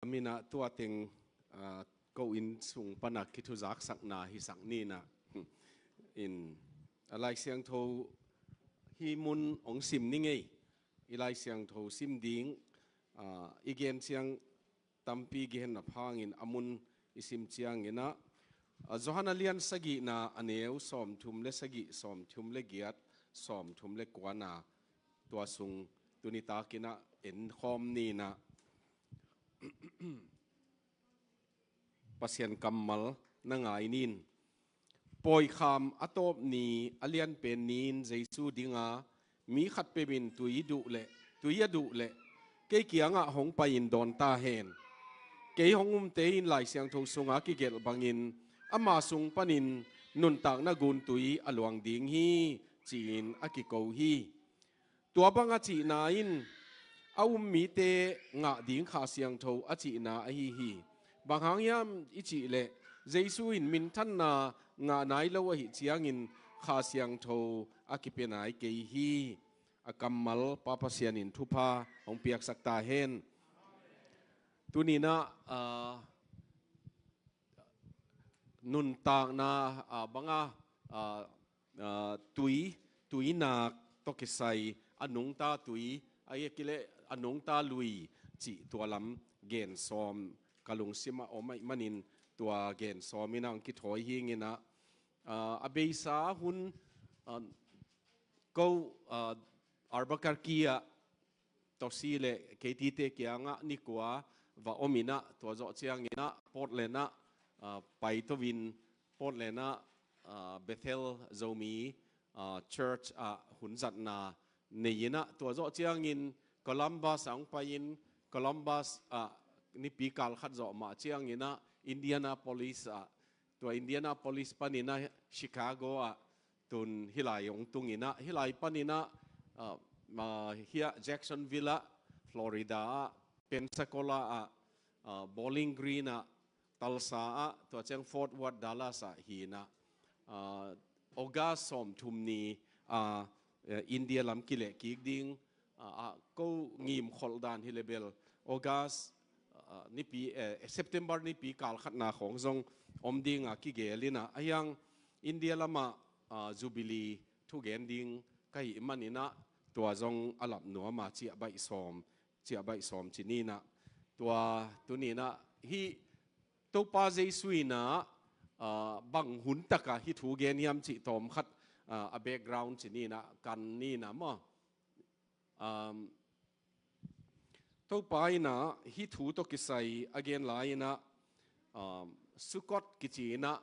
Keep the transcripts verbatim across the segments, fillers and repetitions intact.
Aminah tua teng, ah, ko inn sung pana kithuzaksakna hisak ninah. In, a Lai Siangtho hih mun hong sim ni ngei. I Lai Siangtho sim ding, ah, i gen ciang tampi gen na phangin a mun i sim cianginah, ah, Johan a lian sagihna a neu sawmthum le sagih, sawmthum le giat, sawmthum le kuana tua sung tuni takinah en khawm ninah. Pasian kammal na ngai nin. Pawikham a tawp ni a lianpen ni-in Jesu dinga mi khat peuh in tui duh leh, tui a duh leh kei kiangah hong pai-in dawn ta hen. Kei hong umte in Lai Siangtho sunga kigelh bangin ama sung panin nuntakna guntui a luang ding hi, ci-in a kiko hi. Tua bang a cihna in a um mite ngah ding Kha Siangtho a cihna ahi hi. Bang hang hiam i cih leh Jesu in minthanna ngah nai lo ahih ciangin Kha Siangtho a kipia nai kei hi. A kammal Pa Pasian in thupha hong piaksak ta hen. Tuninah, ah, nuntakna, ah, banga, ah, ah, tui, tuinak tawh kisai a nungta tui, a ia kileh a nungta lui cih tua lam gen sawm ka lungsimah om ahih manin tua gen sawm inah hong kithawi hinginah, ah, a beisa hun, ah, ko, ah, Albuquerque ah Tosi le Katie te kiangah ni kua va om inah, tua zawh cianginah Portland ah, ah, pai to-in Portland ah, ah, Bethel Zomi, ah, Church ah hun zatna nei inah, tua zawh ciangin Columbus ah hong pai-in, Columbus ah nipi kal khat zawh mah cianginah Indianapolis ah, tua Indianapolis paninah Chicago ah, tun hih lai hong tunginah, hih lai paninah, ah, ah, hiah Jacksonville ah, Florida ah, Pensacola ah, ah, Bowling Green ah, Tulsa ah, tua ciang Fort Worth, Dallas ah hinah, ah, August sawmthum ni, ah, eh, India lam kileh kik ding, ah, ah, ko ngim kholh dan hi le bel August, ah, nipi, eh, September nipi kal khatna khawng zong om dinga kigel inah, a hiang India lamah, ah, Jubilee thugen ding ka hih maninah, tua zong a lap nuama ciah baih sawm, ciah baih sawm ci ninah. Tua tuninah hih Topa Jesu inah, ah, bang hun taka hih thu gen hiam cih tawm khat, ah, a background ci ninah, kan ninah maw. Um, Topa inah hih thu tawh kisai a gen lai inah, um, Sukkot kici inah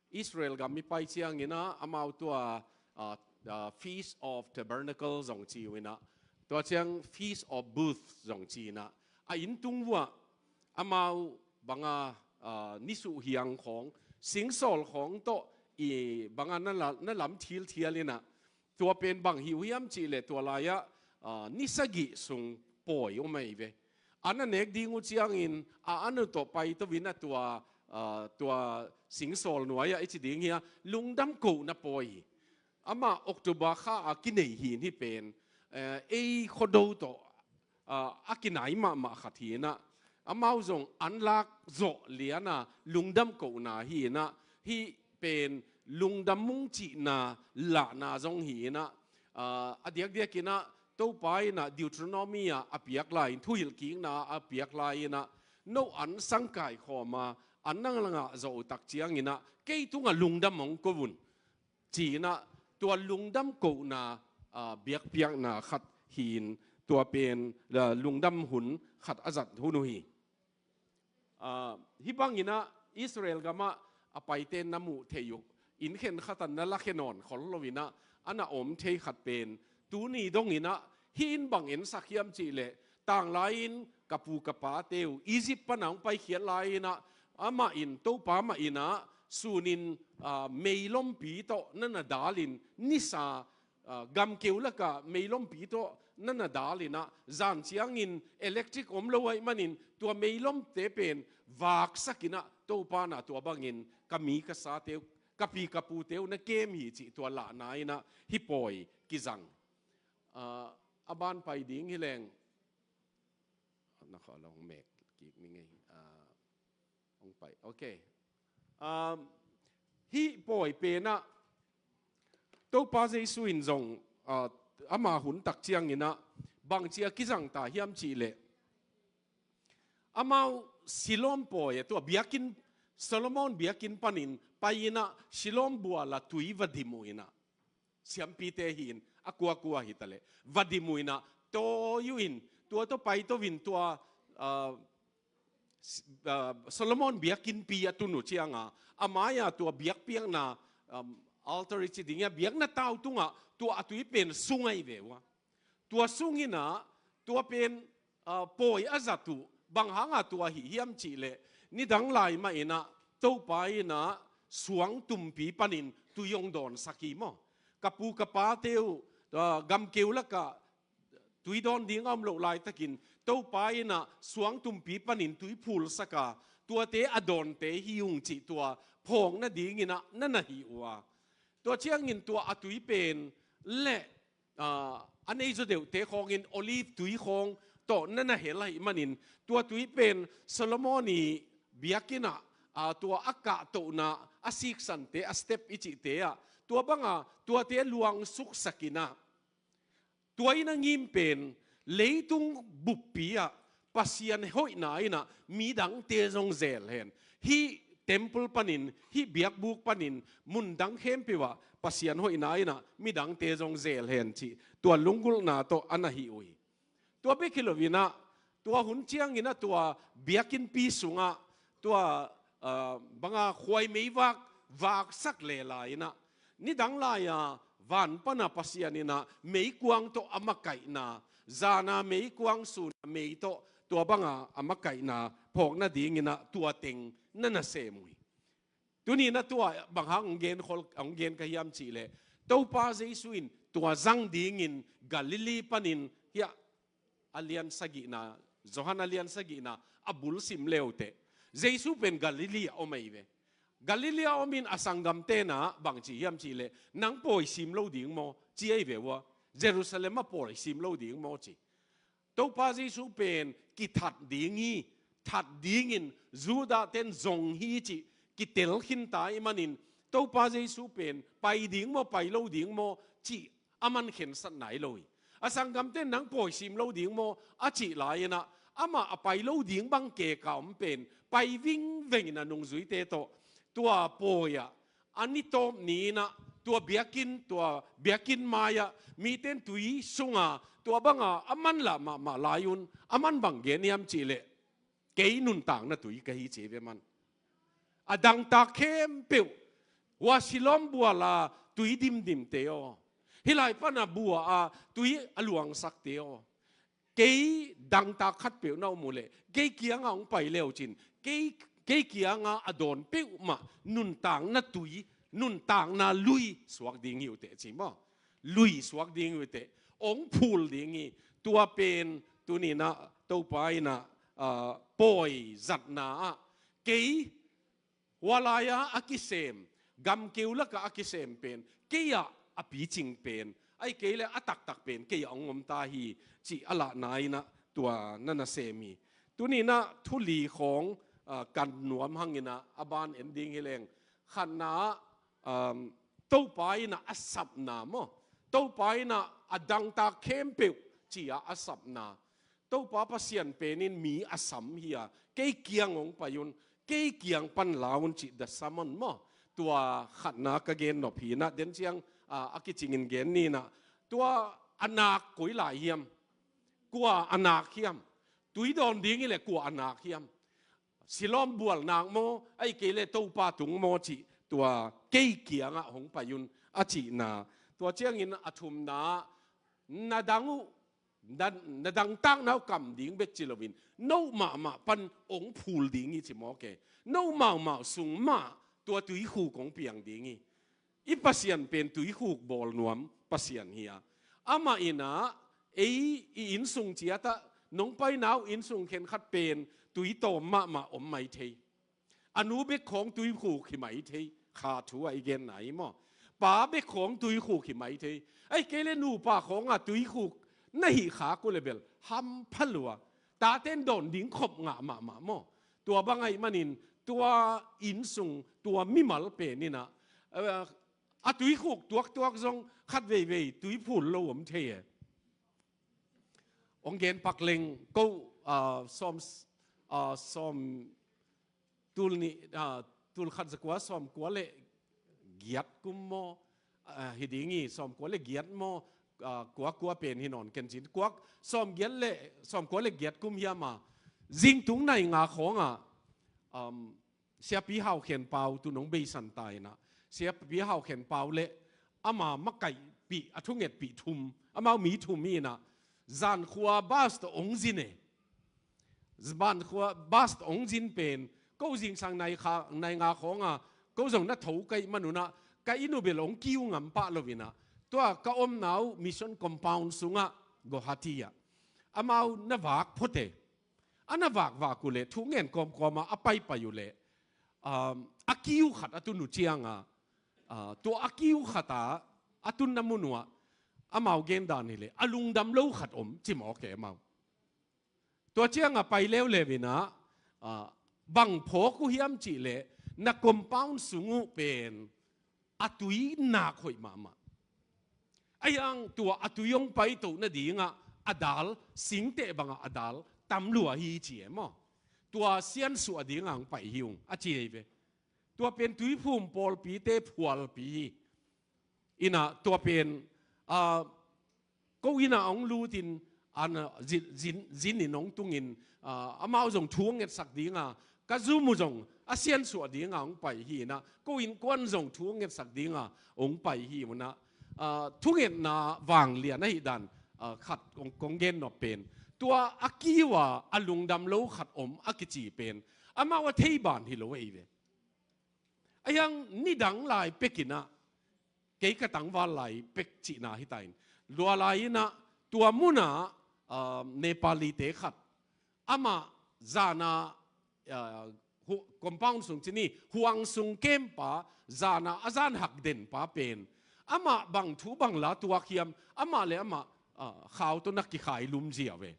Israel gam i pai cianginah amau tua, ah, ah, Feast of Tabernacle zong ci uh inah, tua ciang Feast of Booth zong ci inah, a inn tung vuah amau banga, ah, nisuh hiang khawng, singsawl khawng tawh i banga na la-, na lam thilthial inah, tua pen bang hi uh hiam cih leh tua lai-ah, ah, ni sagih sung pawi om ahi ve. An a nek ding uh ciangin a an uh tawh pai to-in a tua, ah, tua singsawl nuai-ah i ci ding hi a, lungdam kohna pawi hi. Amah October kha a kinei hi in hih pen, eh, ei Khuado tawh, ah, a kinai mahmah khat hi inah, amau zong an lak zawh liana lungdam kohna hi inah, hih pen lungdam mung cihna lahna zong hi inah, ah, a diakdiak inah Topa inah Deuteronomy ah a piak lai-in, thuhilhkikna a piak lai inah, no an sangkai khawma an nang langah zawh uh tak cianginah kei tungah lungdam hong ko un. Ci inah tua lungdam kohna, ah, biakpiakna khat hi-in tua pen, ah, lungdam hun khat a zat hun uh hi. Ah, hih banginah Israel gamah a paite na muh theih uh, inn khen khatah na lakhe nawn khol lo inah a na om thei khat pen, tuni donginah hih in bang ensak hiam cih leh, tanglai-in ka pu ka pate uh Egypt pana hong paikhiat lai-inah, amah in, Topa mah inah sunin, ah, meilompi tawh na na dalin, nisa, ah, gamkeu lakah meilompi tawh na na dalinah, zan ciangin electric om lo ahih manin tua meilomte pen vaksak inah, Topa na tua bangin ka mi ka sate uh, ka pi ka pute uh na kem hi cih tua lahna inah hih pawi kizang. Ah, a ban pai ding hi leng. Na kha long mek kik ni ngei. Hong pai. Ok. Um, hih pawi penah Topa Jesu in zong, ah, ama hun tak cianginah bangci a kizang ta hiam cihleh, amau Siloam pawi a tua biakinn, Solomon biakinn panin pai inah Siloam buala tui va dim uh inah, siampite hi in a kuakua hitaleh va dim uh inah, tawi uh in, tua tawh paito in tua, ah, s-, ah, Solomon biakinnpi a tun uh cianga, a mai-a tua biakpiakna, um, altar i ci ding a, biakna tau tungah tua a tui pen sung ahi ve uh a. Tua sung inah tua pen, ah, pawi a zat uh, bang hanga tua hih hiam cihleh, nidang lai mah inah Topa inah suang tumpi panin tui hong dawnsak hi maw. Ka pu ka pate uh, ah, gamkeu lakah tui dawn ding a om loh laitakin Topa inah suang tumpi panin tui phulsak a, tuate a dawnte hi ung cih tua phawk nadinginah na na hih uh a. Tua ciangin tua a tui pen le, ah, a nei zaw deuhte khawngin olive tui khawng tawh na na hel ahih manin, tua tui pen Solomon i biakinn ah, ah, tua a kahtohna, a siksante, a step i cihte ah, tua banga tuate luangsuksak inah, tua in a ngim pen leitung buppi ah Pasian hoihna inah midangte zong zel hen. Hih temple panin, hih biakbuk panin, mundang khempeuh ah Pasian hoihna inah midangte zong zel hen cih tua lunggulhna tawh a na hih uh hi. Tua bek hi lo inah, tua hun cianginah tua biakinnpi sungah tua, ah, banga khuai meivak vaksak lela inah, nidang lai-a van pana Pasian inah meikuang tawh a makaihna, zana meikuang, suna mei tawh tua banga a makaihna phawk nadinginah tua teng na na sem uh hi. Tuni inah tua bang hang hong gen khol, hong gen ka hiam cihleh, Topa Jesu in tua zang dingin Galilee panin hiah a lian sagihna, Johan a lian sagihna a bul sim leuteh, Jesu pen Galilee a om ahi ve. Galilee a om in a sanggamte na bangci hiam cihleh, nang pawi sim lo ding maw, ci ahi ve uh a. Jerusalem ah pawi sim lo ding maw ci. Topa Jesu pen kithat ding hi, that dingin Judah ten zong hi cih kitel khinta ahih manin, Topa Jesu pen pai ding maw, pai lo ding maw cih a man khensat nai lo hi. A sanggamte nang pawi sim lo ding maw a cih lai inah, amah a pai lo ding bang keka om pen pai vingveng inah nungzuite tawh tua pawi ah a ni tawp ni inah tua biakinn, tua biakinn mai-ah miten tui sunga tua banga a man lah mahmah lai un, a man bang gen hiam cihleh, kei nuntakna tui ka hi ci ve man. A dangtak khempeuh, hua Siloam buala tui dimdimte aw, hih lai pana bua a tui a luangsakte aw, kei dangtak khatpeuh na om uh leh, kei kianga hong pai leucin, kei, kei kianga a dawn peuhmah nuntakna tui, nuntakna lui suak ding hi uh teh ci maw. Lui suak ding hi uh teh, hong phul ding hi. Tua pen tuni inah Topa inah, ah, pawi zatna ah, kei hua lai-a a kisem, gamkeu lakah a kisem pen kei ah a picing pen, ahih kei leh a taktak pen kei ah hong om ta hi, cih a lahna inah tua na na sem hi. Tuni inah thu li khawng, ah, kan nuam hang inah a ban en ding hi leng. Khatna ah, um, Topa inah a sapna maw, Topa inah a dangtak khempeuh ci-a a sapna. Topa Pasian pen in mi a sam hi a, kei kiang hong pai un, kei kiang pan la un cih the sermon maw. Tua khatna ka gen nop hi inah, den ciang, ah, a kicingin gen ni inah. Tua a nak koi lai hiam? Kua a nak hiam? Tui dawn ding hi leh kua a nak hiam? Siloam bual nak maw, ahih kei leh Topa tung maw cih tua kei kiangah hong pai un a cihna. Tua ciangin a thumna, na dang uh, na, na dangtakna uh kam ding bek ci loin, no mahmah pan hong phul ding hi ci mawk e. No mahmah sung mah tua tuikhuk hong piang ding hi. I Pasian pen tuikhuk bawl nuam Pasian hi a. Amah inah ei i innsung ciatah nong paina uh innsung khenkhat pen tui tawm mahmah om mai thei. A nu bek khawng tuikhuk hi mai thei, kha thu ah i genna hi maw. Pa bek khawng tuikhuk hi mai thei. Ahih kei leh nupa khawngah tuikhuk na hih khak uh leh bel hampha lua. Taten dawn ding khop ngah mahmah maw. Tua bang ahih manin tua innsung, tua mimal pen in ah, eh, a tuikhuk tuaktuak zong khat veivei tuiphul lo om thei e. Hong gen pak leng ko, ah, sawm, ah, sawm tul nih, ah, tul khat zakua sawmkua le giat kum maw, ah, hi ding hi, sawmkua le giat maw, ah, kua kua pen hi nawn ken cin. Kuak sawmgiat le, sawmkua le giat kum hiam a, zingtung nai nga khawng ah, um, Siapi Hau Khen Pau tu nong beisan ta in ah, Siapi Hau Khen Pau le ama makaihpih, a thungetpih thum, amau mi thum hi in ah, zankhua bus tawh hong zin e. Zankhua bus tawh hong zin pen, ko zingsang nai kha, nai nga khawng ah, ko zong na tho ka hih man un ah, ka inn uh bel hong kiu ngam pah lo in ah, tua ka omna uh mission compound sungah, Guwahati ah, amau na vak phot e. A na vakvak uh leh, thu ngen kawmkawm ah a paipai uh leh, um, a kiu khat a tun uh ciang a, ah, tua a kiu khat a, a tunna mun uh ah, amau gen dan hi leh, a lungdam lo khat om ci mawk e amau. Tua ciang a pai leuleu in ah, ah, bang phawk uh hiam cih leh, na compound sung uh pen a tui nak hoih mahmah. Ahi hang tua a tui hong paito nading ah a dal, singteh bang ah a dal tam lua hi ci e maw. Tua siansuah ding ah hong pai hi ung, a ci hi ve. Tua pen Tuiphum pawlpite phualpi hi. In ah tua pen, ah, ko inn ah hong lut in, an, ah, zin, zin, zin in hong tung in, ah, amau zong thu hong ngetsak ding a, ka zum uh zong a siansuah ding a hong pai hi in ah, ko innkuan zong thu hong ngetsak ding a hong pai hi un ah, ah, thungetna vanglian ahih dan, ah, khat kong, kong gen nop pen, tua a kiu a a lungdam lo khat om a kici pen, amau a thei ban hi lo ahi ve. Ahi hang nidang lai pek in ah, kei ka tangval lai pek cihna hi ta in, lua lai in ah, tua mun ah, ah, Nepalite khat, amah zan a, ah, hu-, compound sung ci ni, huang sung kempa, zan a a zan hak denpa pen, amah bang thu bang la tuak hiam, amah le amah, ah, khau tawh na kikhai lum ziau e.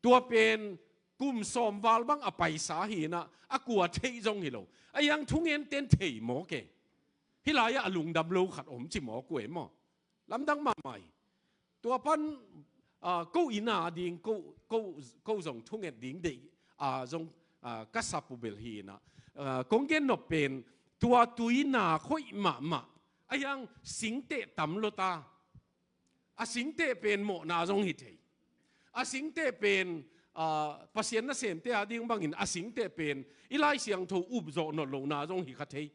Tua pen kum sawm val bang a paisa hi in ah, a kua theih zong hi lo. Ahi hang thungenten thei mawk e. Hih lai ah a lungdam lo khat om ci mawk uh e maw. Lamdang mahmah hi. Tua pan, ah, ko inn a ding, ko, ko, ko zong thunget ding deih, ah, zong, ah, ka sap uh bel hi in ah, ah, kong gen nop pen, tua tui nak hoih mahmah. Ahi hang singteh tam lo ta. A singteh pen mawhna zong hi thei. A singteh pen, ah, Pasian nasemte a ding bangin a singteh pen i Lai Siangtho up zawh nawn lohna zong hi kha thei.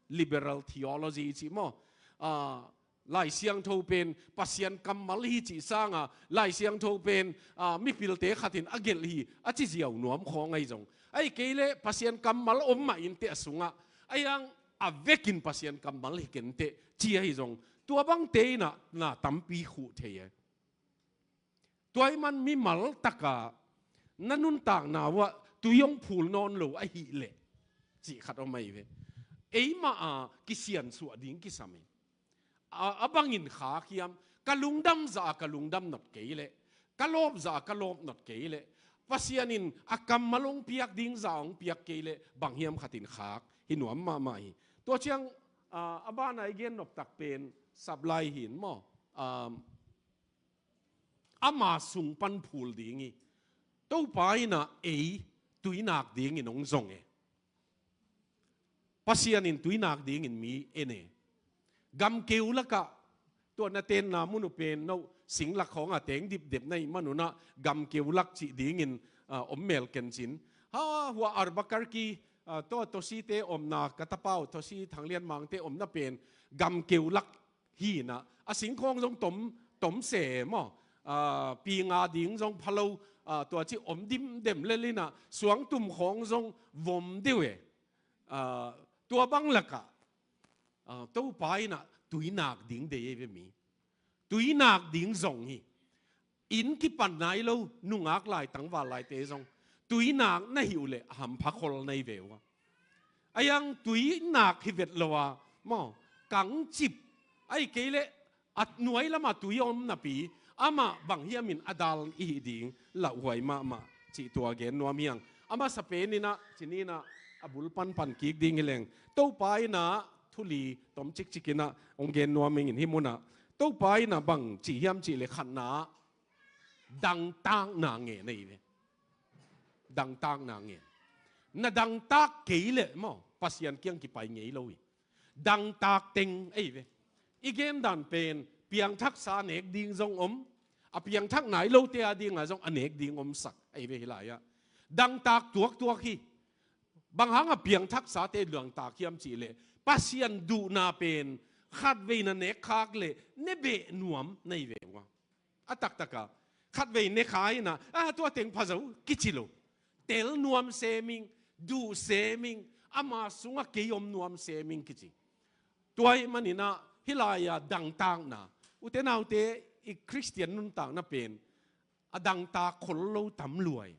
Liberal theology cih maw. Ah, Lai Siangtho pen Pasian kammal hi cih sang a, Lai Siangtho pen, ah, mipilte khat in a gelh hi a ci ziau nuam khawng ahi zong, ahih kei leh Pasian kammal om mah inteh a sungah, ahi hang a vekin Pasian kammal hi kei inteh ci ahi zong, tua bangte in ah na tampi khuh thei e. Tua ahih man mimal tak a na nuntakna uh ah tui hong phul nawn lo ahih leh, cih khat om ahi ve. Eimah a kisiansuah ding kisam hi. A, a bangin khak hiam, ka lungdam zah a ka lungdam nop kei leh, ka lawp zah a ka lawp nop kei leh, Pasian in a kammal hong piak ding zah hong piak kei leh, bang hiam khat in khak hi nuam mahmah hi. Tua ciang, ah, a ban a i gen nop tak pen sap lai hi in maw. Ah, ama sung pan phul ding hi. Topa in ah ei tui nak dingin hong zong e. Pasian in tui nak dingin mi en e. Gamkeu lakah, tua na tenna mun uh pen, no, singlak khawng a teng dipdep na hih man un ah, gamkeu lak cih dingin, ah, om mel ken cin. Ha, hua Albuquerque, ah, tua Tosite omna, ka tapa uh Tosi Thang Lian Mangte omna pen, gamkeu lak hi in ah, a singkhawng zong tom, tom se maw. Ah, pi nga ding zong pha lo, ah, tua ci om dimdem lel in ah, suangtum khawng zong vom deuh e. Ah, tua bang lakah, ah, Topa in ah tui nak ding deih hi ve mi. Tui nak ding zong hi. Inn kipan nai lo, nungak lai, tangval laite zong tui nak na hih uh leh hampha khol na hi ve uh a. Ahi hang tui nak hi vet lo a, maw, kangcip. Ahih kei leh a nuai lamah tui om napi, amah bang hiam in a dal i hih ding lauhuai mahmah cih tua gen nuam hi hang. A masa pen in ah, ci ni in ah, a bul pan pan kik ding hi leng, Topa in ah thu li tom cikcik in ah hong gen nuam ing in, hih mun ah Topa in ah bang ci hiam cih leh, khatna ah dangtakna ngen ahi ve. Dangtakna ngen. Na dangtak kei leh maw, Pasian kiang kipai ngei lo hi. Dangtak teng ahi ve. I gen dan pen, piangthaksa a nek ding zong om, a piangthak nai lote a ding ah zong a nek ding omsak ahi ve hih lai ah. Dangtak tuaktuak hi. Bang hang a piangthaksate dangtak hiam cih leh, Pasian duhna pen khatvei na nek khak leh ne beh nuam na hi ve ua. A taktak ah khatvei ne kha in ah, a, tua teng pha zo kici lo. Tel nuam sem ing, duh sem ing, ama sungah kei om nuam sem ing kici. Tua ahih man in ah hih lai ah dangtakna, ute naute, i Khristian nuntakna pen a dangtak khol lo tam lua hi.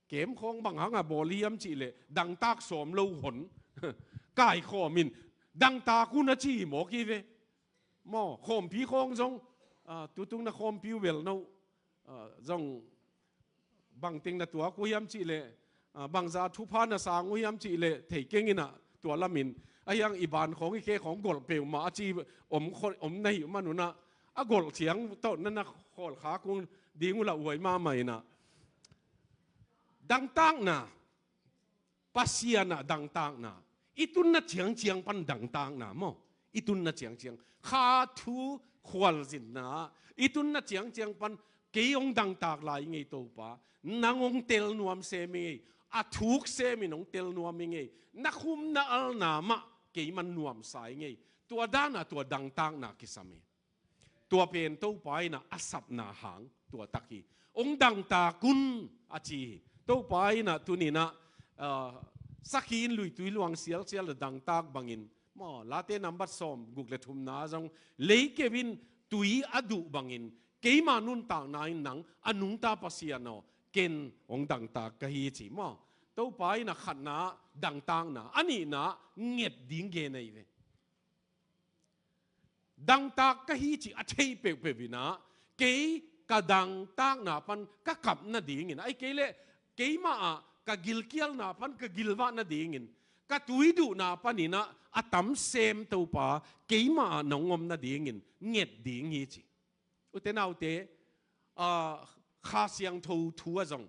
Kem khawng bang hang a bawl hiam cih leh, dangtak sawm lo hon kaikhawm in, dangtak un a ci hi mawk hi ve. Maw, khawmpi khawng zong, ah, tutung na khawmpi uh bel no, ah, zong bangteng na tuak uh hiam cih leh, ah, bangzah thupha na sang uh hiam cih leh thei keng in ah, tua lam in, a hiang i ban khawng i khe khawng golh peuhmah a ci om kho-, om na hih man un ah, a golh ciang tawh na na khawl khak uh ding uh lauhuai mahmah in ah. Dangtakna, Pasian ah dangtakna, i tunna ciangciang pan dangtakna maw, i tunna ciangciang, kha thu khualzinna, i tunna ciangciang pan, kei hong dangtak lai ing ei Topa, nang hong tel nuam sem ing ei, a thuk sem in hong tel nuam ing ei, na khum na alna mah kei man nuamsa ing ei, tua dan ah tua dangtakna kisam hi. Tua pen Topa in ah a sapna hang tua tak hi. Hong dangtak un a ci hi. Topa in ah tuni in ah, ah, sakhi in luitui luang sialsial a dangtak bangin, maw, Late nambat sawm guk le thumna zong, leikeu in tui a duh bangin, keima nuntakna in nang a nungta Pasian aw, ken hong dangtak ka hi ci maw. Topa in ah khatna ah dangtakna, a nihna ah nget ding gen ahi ve. Dangtak ka hi cih a thei peuhpeuh in ah, kei ka dangtakna pan ka kap nadingin, ahih kei leh keimah ah ka gilkialna pan ka gilvah nadingin, ka tuiduhna panin ah a tam sem Topa, keimah ah nong om nadingin nget ding hi ci. Ute naute, ah, Kha Siangtho thu ah zong,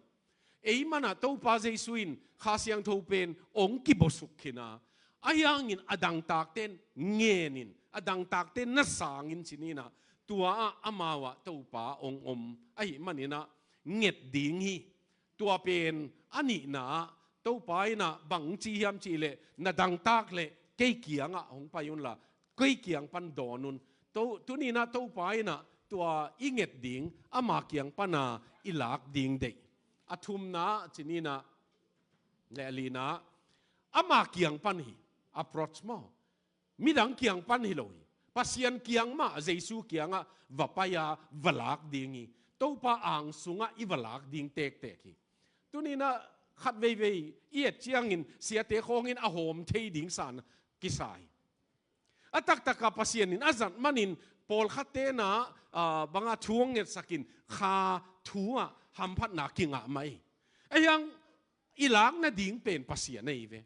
ei man ah Topa Jesu in Kha Siangtho pen hong kibosuk khin a, ahi hangin a dangtakte'n ngenin, a dangtakte'n na sangin ci ni in ah, tua ah amau ah Topa hong om ahih manin ah nget ding hi. Tua pen a nihna ah, Topa in ah bang ci hiam cih leh, na dangtak leh kei kiangah hong pai unla, kei kiang pan dawn un. To, tuni in ah Topa in ah tua i nget ding, ama kiang pan a i lak ding deih. A thumna ah ci ni in ah, le a lina ah, ama kiang pan hi, approach maw. Midang kiang pan hi lo hi. Pasian kiang mah, Jesu kiangah va pai a, va lak ding hi. Topa ang sungah i va lak ding tektek hi. Tuni in ah khat veivei i et ciangin siate khawngin a hawm thei ding san kisa hi. A taktak ah Pasian in a zat manin pawlkhatte'n ah, ah, bang a thu hong ngetsak in, kha thu ah hamphatna kingah mah hi. Ahi hang i lak nading pen Pasian ahi ve.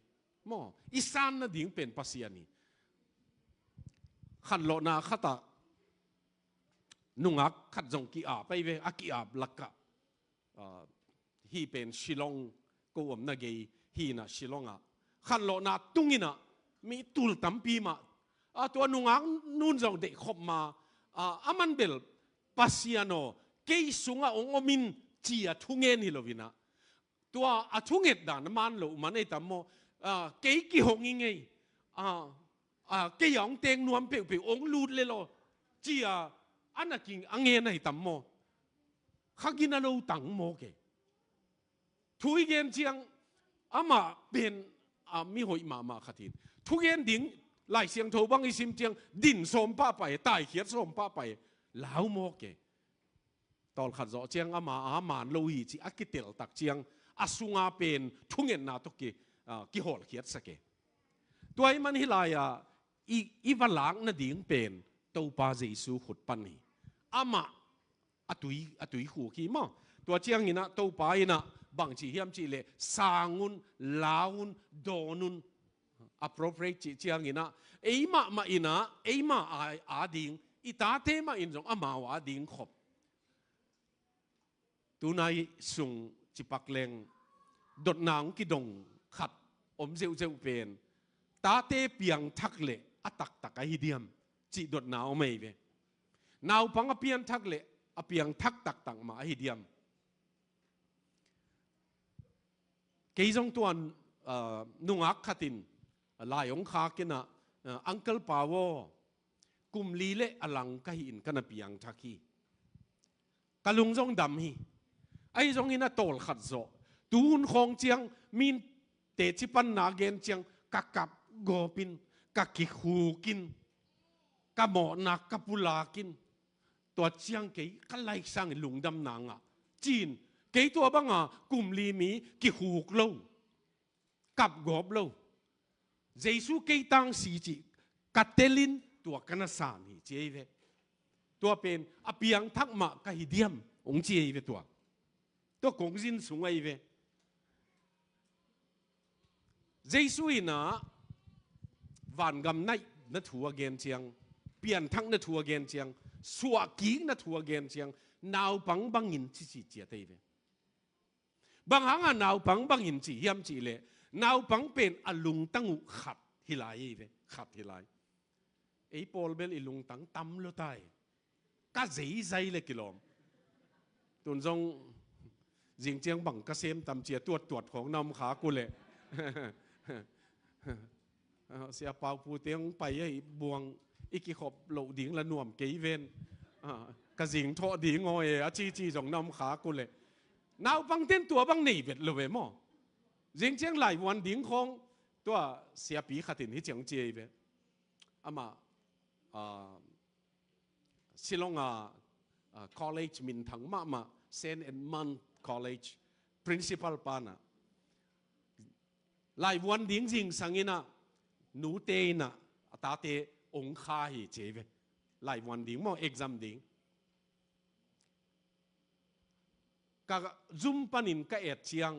Maw, i san nading pen Pasian hi. Khanlawhna khat ah nungak khat zong ki-ap ahi ve, a ki-ap lak ah, ah, hih pen Shillong, ko omna gei hi in ah Shillong ah, khanlawhna tung in ah mi tul tampi mah, ah, tua nungak nu'n zong deih khop ma, ah, aman bel, Pasian aw, kei sungah hong om in, ci a thungen hi lo in ah, tua a thunget dan a man loh man ei tam maw. Ah, kei kihong ing ei. Ah, ah, kei a hong teng nuam peuhpeuh hong lut lel aw, ci a, a na king a ngen ahi tam maw. Kha gina lo tang maw kei. Thu i gen ciang, amah pen, ah, mi hoih mahmah khat hi in, thugen ding Lai Siangtho bang i sim ciang, din sawm pahpah e, taikhiat sawm pahpah e, lau maw kei. Tawlkhat zawh ciang ama a man lo hi cih a kitel tak ciang, a sunga pen thungetna tawh ki, ah, kihawlkhiatsak e. Tua ahih man hih lai-ah i, i va lak nading pen Topa Jesu khut pan hi. Amah a tui, a tuikhuk hi maw. Tua ciangin ah Topa in ah Bang ci hiam cih leh sang un, lau un, dawn un. Appropriate cih ciangin ah, ei mahmah in ah, ei mah a, a ding, i tate mah in zong amau a ding khop. Tunai sung cipak leng dotna hong kidong khat om zeuhzeuh pen, tate piangthak leh a taktak ahi diam cih dotna om ei ve. Naupang a pianthak leh a piangthak taktak mah ahi diam. Kei zong tuan, ah, nungak khatin, ah, lai hong khak in ah, ah, Uncle Pau aw, kum li leh a lang ka hi in ka na piangthak hi. Ka lung zong dam hi. Ahi zongin a tawlkhat zawh, tuhun khawng ciang min teci panna gen ciang ka kap gawpin, ka kikhukin, ka mawhna ka pulakin, tua ciang kei ka laisang lungdamna ngah. Ci-in kei tua banga kum li mi kikhuk lo, kap gawp lo. Jesu kei tangsi cih ka telin tua ka na san hi ci ei ve. Tua pen a piangthak mah ka hi diam hong ci ei ve tua. Tua kong zin sung ahi ve. Jesu in ah vangam naihna thu a gen ciang, pianthakna thu a gen ciang, suahkikna thu a gen ciang, naupang bangin cici ciat ahi ve. Bang hanga naupang bangin ci hiam cih leh, naupang pen a lungtang uh khat hi lai ahi ve, khat hi lai. Ei pawl bel i lungtang tam lo tai. Ka zeizai le kilawm. Tun zong zing ciang bang ka sem tam cia tuattuat khawng na om khak uh leh. Ah, Sia Pau Pu te hong pai ahi buang i kikhop loh ding la nuam kei ven. Ah, ka zing thawh ding aw e, a cici zong na om khak uh leh. Naupang ten tua bang nei vet lo ve maw. Zing ciang laivuan ding khawng tua siapi khatin hi ciang ci ei ve. Amah, ah, Shillong a, ah, college minthang mahmah, Saint Edmund College, principal pa na. Laivuan ding zingsang in ah, nute in ah, a tate ong kha hi ci ei ve. Laivuan ding maw, exam ding. Ka zum panin ka et ciang,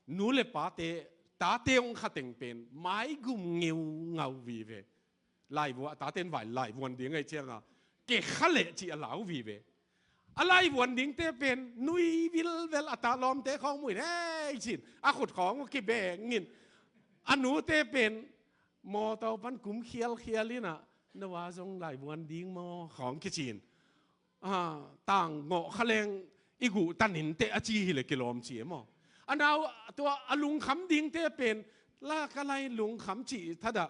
nu le pate, tate ong kha teng pen maigum ngeungau vive. Laivua, taten vai laivuan ding ahi cianga, ke kha leh cih a lau vive. A laivuan dingte pen nui vilvel, a ta lawmte khawng muin hei cin, a khut khawng kibengin, a nute pen mawtaw pan kum khialkhial in ah, na va zong laivuan ding maw khawng kicin. Ah, tang ngawh kha leng i guh tanin teh a ci hi le kilawm ci e maw. A nau tua a lungkham dingte pen la ka lai lungkham ci thadah,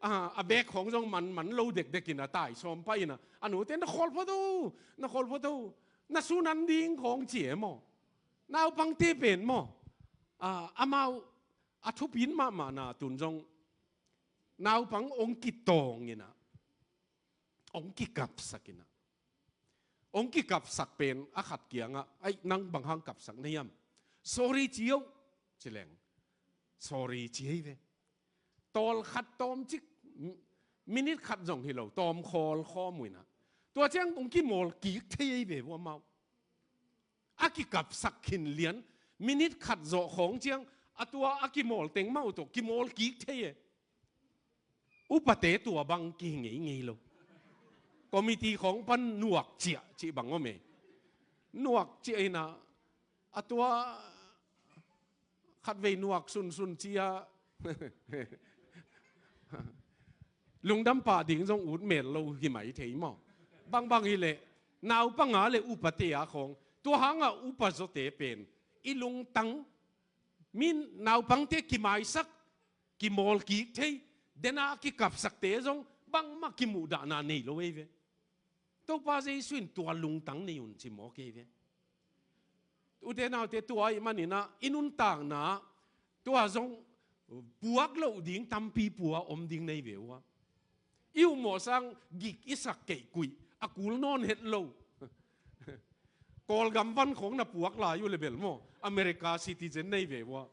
ah, a bek khawng zong manman lo dekdekin a tai sawm pah in ah, a nute na khawl phot o, na khawl phot o, na sunan ding khawng ci e maw. Naupangte pen maw, ah, amau a thupin mahmah na tun zong naupang ong kitawng in ah, ong kikapsak in ah. Ong kikapsak pen a khat kiangah, "Ai, nang bang hang kapsak na hiam? Sorry ci o," ci leng. Sorry ci ei ve. Tawl khat tawm cik, minute khat zong hi lo, tawm khawl khawm uh in ah. Tua ciang ong kimawl kik thei ei ve vua mau. A kikapsak khin lian, minute khat zawh khawng ciang, a tua a kimawl teng mah uh tawh kimawl kik thei e. Upate tua bang kihi ngeingei lo. Committee khawng pan nuak ciah cih bang om e. Nuak ciah in ah, a tua khatvei nuak sunsun ciah. Lungdam pah ding zong ut mel lo hi mai thei maw. Bangbang hi leh, naupang a le upate a khawng, tua hangah upa zawte pen i lungtang, min naupangte kimaisak, kimawl kik thei, dena kikapsakte zong bangmah kimuhdahna nei lo ei ve. Topa Jesu in tua lungtang nei un ci mawk ei ve. Ute naute, tua ahih manin ah i nuntakna tua zong puak loh ding tampi pua om ding nei ve uh a. I uh mawh sang gik i sak keih kuih a kul nawn het lo. Kawlgam van khawng na puak lai uh le bel maw, America citizen nei ve uh a.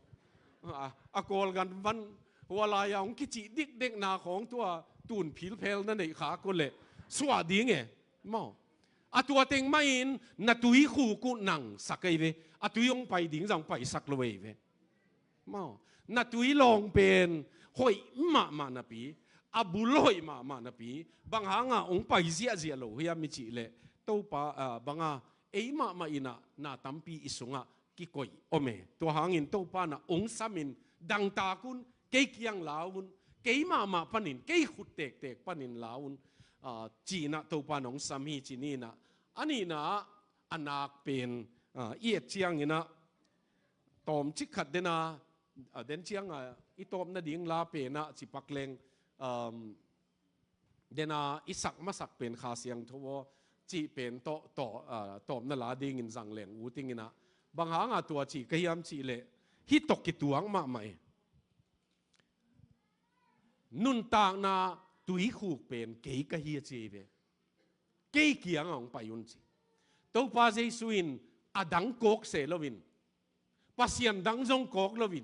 A, a Kawlgam van hua lai-a hong kicih dikdekna khawng tua tun philphel na neih khak uh leh suah ding e maw. A tua teng mahin na tuikhuk uh nang sak ei ve. A tui hong pai ding zong paisak lo ei ve. Maw, na tui lawng pen hoih mahmah napi, a bul hoih mahmah napi, bang hanga hong pai ziahziah lo hiam i cih leh, Topa, ah, banga ei mahmah inah na tampi i sungah kikoih om e. Tua hangin Topa na hong samin dangtak un, kei kiang la un, kei mahmah panin, kei khut tektek panin la un, ah, ci-inah Topa na hong sam hi ci ni inah. A nihna ah a nak pen, ah, i et cianginah tawmcik khat dena, ah, den cianga i tawp nading la penah cipak leng, um, dena i sak masak pen Kha Siangtho aw cih pen tawh, tawh, ah, tawpna la dingin zang leng ut inginah, bang hanga tua cih ka hiam cih leh, hih tawh kituak mahmah e. Nuntakna tuikhuk pen kei ka hi a ci ei ve. Kei kiangah hong pai un ci. Topa Jesu in a dang kawk se loin, Pasian dang zong kawk loin,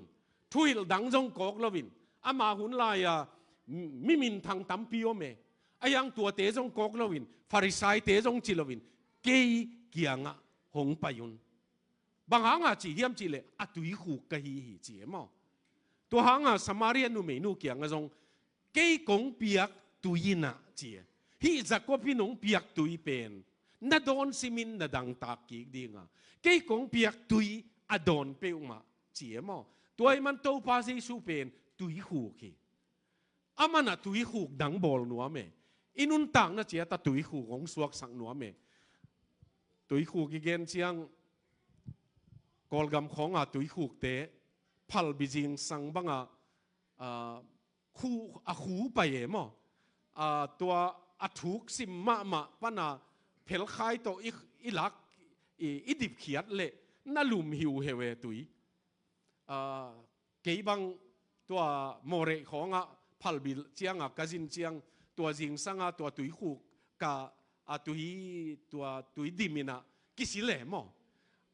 thuhilh dang zong kawk loin, ama hun lai-a mi minthang tampi om e. A hiang tuate zong kawk loin, Farisaite zong ci loin, kei kiangah hong pai un. Bang hanga ci hiam cih leh, a tuikhuk ka hi hi ci e maw. Tua hanga Samaria numeinu kiangah zong, kei kong piak tui inah ci e. Hih Jakob in hong piak tui pen na dawn simin na dangtak kik dinga, kei kong piak tui a dawn peuhmah ci e maw. Tua ahih man Topa Jesu pen tuikhuk hi. Aman a tuikhuk dang bawl nuam e. I nuntakna ciat a tuikhuk hong suaksak nuam e. Tuikhuk i gen ciang, Kawlgam khawnga tuikhukte phalbi zingsang banga, ah, khu, a khu pai e maw. Ah, tua a thuk sim mahmah pana phelkhai tawh i, i lak, i, i dipkhiat leh na lum hiuheu e tui. Ah, kei bang tua Mawreh khawngah phalbi cianga ka zin ciang, tua zingsanga tua tuikhuk ka, a tui, tua tui dim inah kisi le maw.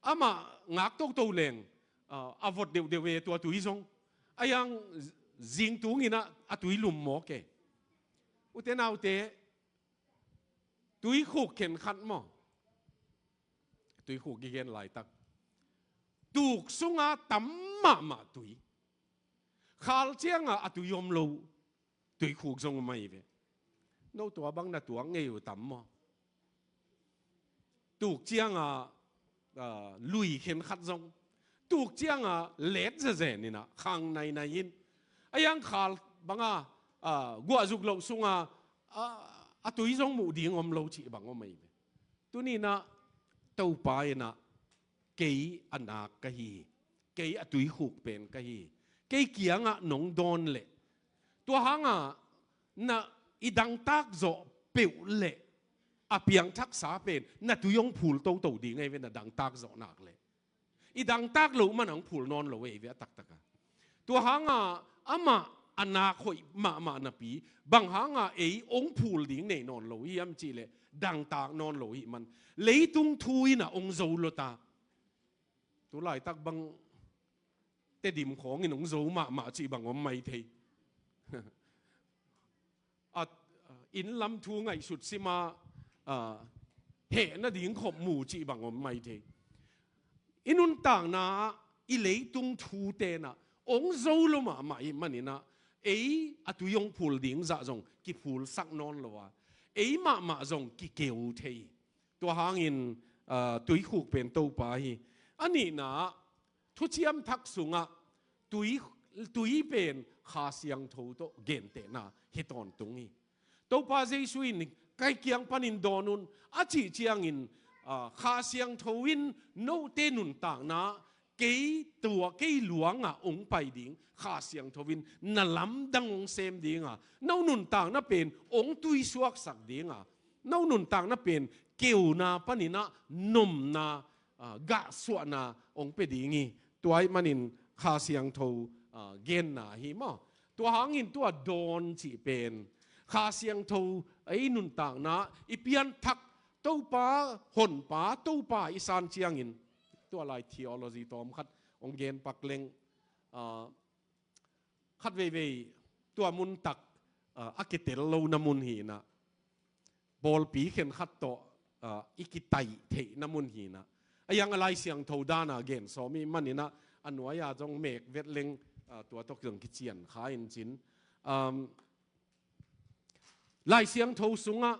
Amah ngak toto leng, ah, a vot deuhdeuh e tua tui zong. A hiang zingtung inah a tui lum mawk e. Ute naute, tuikhuk khenkhat maw, tuikhuk i gen laitak, tuk sunga tam mahmah tui, khal cianga a tui om lo tuikhuk zong om ahi ve. No tua bang na tuak ngei uh tam maw? Tuk cianga, ah, lui khenkhat zong, tuk cianga let zezen inah khang nainai in, a hiang khal banga, ah, guahzuk loh sunga, ah, a tui zong muh ding om lo cih bang om ahi ve. Tuni inah Topa inah, kei a nak ka hi hi, kei a tuikhuk pen ka hi hi, kei kiangah nong dawn leh, tua hanga na i dangtak zawh peuh leh, a piangthaksa pen na tui hong phul toto ding ahi ve, na dangtak zawh nak leh. I dangtak loh man hong phul nawn lo ahi ve a taktaka. Tua hanga amah a nak hoih mahmah napi, bang hanga ei hong phul ding nei nawn lo hiam cih leh, dangtak nawn lo hih man, leitung thu inah hong zo lo ta. Tu laitak bang Tedim khawngin hong zo mahmah cih bang om mai thei. A, inn lam thu ngaihsut sima, a, heh nading khop mu cih bang om mai thei. I nuntakna ah i leitung thu tenah hong zo lo mahmah ih maninah, ei a tui hong phul ding zah zong kiphulsak nawn lo a, ei mahmah zong kikeu thei. Tua hangin, ah, tuikhuk pen Topa hi. A nihna ah, Thuciam Thak sungah tui, tui pen Kha Siangtho tawh gentehna hi tawntung hi. Topa Jesu in, "Kei kiang panin dawn un," a cih ciangin, ah, Kha Siangtho in note nuntakna ah kei tua, kei luangah hong pai ding, Kha Siangtho in na lamdang hong sem dinga, no nuntakna pen hong tuisuaksak dinga, no nuntakna pen keuna paninah nomna, ah, gahsuahna hong pia ding hi. Tua ahih manin Kha Siangtho, ah, genna hi maw. Tua hangin tua dawn cih pen Kha Siangtho ei nuntakna i pianthak, Topa honpa, Topa i san ciangin, tua lai theology tawm khat hong gen pak leng, ah, khat veivei tua muntak, ah, a kitel lona mun hinah, pawlpi khenkhat tawh, ah, i kitaih theihna mun hi-in ah, a hiang a Lai Siangtho dan a gen sawm i hih manin ah, a nuai-a zong mek vet leng, ah, tua tawh zong kician kha in cin. Um, Lai Siangtho sungah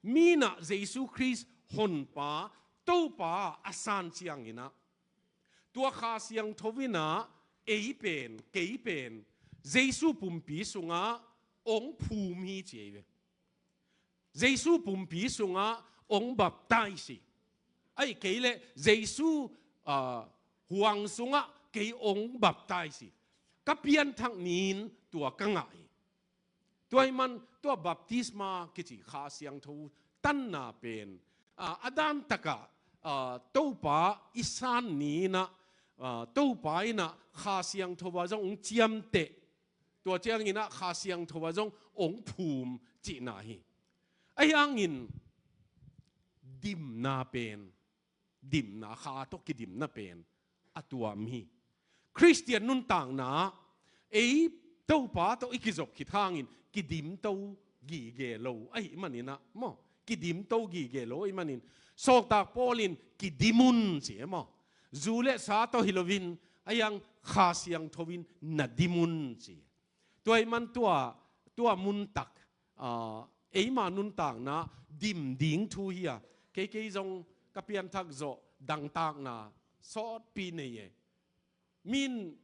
mi in ah Jesu Khrist Honpa, Topa a san ciangin ah, tua Kha Siangtho in ah ei pen, kei pen, Jesu pumpi sungah hong phum hi ci ei ve. Jesu pumpi sungah hong baptize hi. Ahih kei leh Jesu, ah, huang sungah kei hong baptize hi. Ka pianthak ni-in tua ka ngah hi. Tua ahih man tua baptisma kici Kha Siangtho tanna pen, ah, a dan takah, ah, Topa i san ni-in ah, ah, Topa in ah Kha Siangtho ah zong hong ciamteh. Tua ciangin ah Kha Siangtho ah zong hong phum cihna hi. Ahi hangin dimna pen, dimna, Kha tawh kidimna pen a tuam hi. Khristian nuntakna ei Topa tawh i kizop khit hangin kidim to gige lo ahih manin ah maw, kidim to gige lo ahih manin, Sawltak Paul in kidim un ci e maw. Zu le sa tawh hi loin, a hiang Kha Siangtho in na dim un ci. Tua ahih man tua, tua mun tak, ah, eima nuntakna dim ding thu hi a, kei, kei zong ka pianthak zawh dangtakna sawtpi nei e. Min,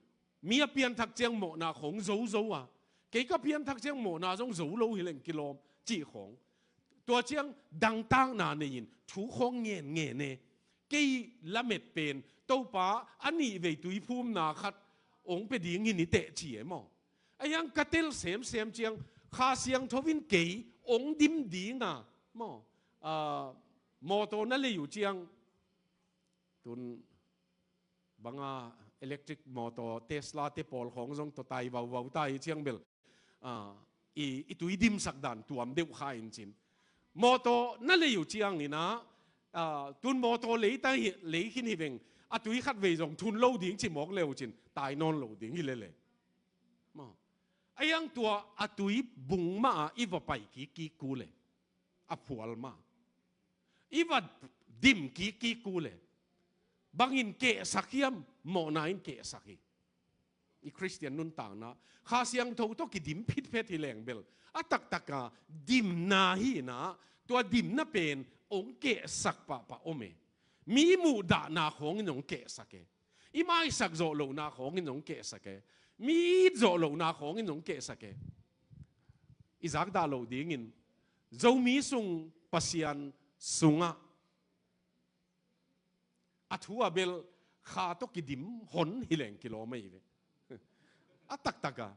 mi a pianthak ciang mawhna khawng zo zo a, kei ka pianthak ciang mawhna zong zo lo hi leng kilawm cih khawng. Tua ciang dangtakna nei-in thu khawng ngen ngen e. Kei lamet pen Topa a nihvei tuiphumna khat hong pia ding hi ni teh ci e maw. A hiang ka tel semsem ciang Kha Siangtho in kei hong dim ding a maw, ah, mawtaw na lei uh ciang, tun banga electric mawtaw Tesla te pawl khawng zong tawtai vauvau ta hi ciang bel, ah, i, i tui dimsak dan tuam deuh kha in cin. Mawtaw na lei uh ciangin ah, ah, tun mawtaw lei ta hi, lei khin hi veng, a tui khatvei zong thun lo ding ci mawk le uh cin, tai nawn lo ding hi lele. Maw. A hiang tua a tui bung mah ah i va pai kik kik kul e. A phual mah i va dim kik kik kul e. Bangin kehsak hiam, mawhna in kehsak hi. I Khristian nuntakna Kha Siangtho tawh kidim phitphet hi leng bel, a taktak a dimna hi-in ah, tua dimna pen hong kehsak pahpah om e. Mi muhdahna khawngin hong kehsak e. I maisak zawh lohna khawngin hong kehsak e. Mi it zawh lohna khawngin hong kehsak e. I zakdah loh dingin Zomi sung Pasian sungah a thu a bel Kha tawh kidim hon hi leng kilawm ahi ve. A taktak a,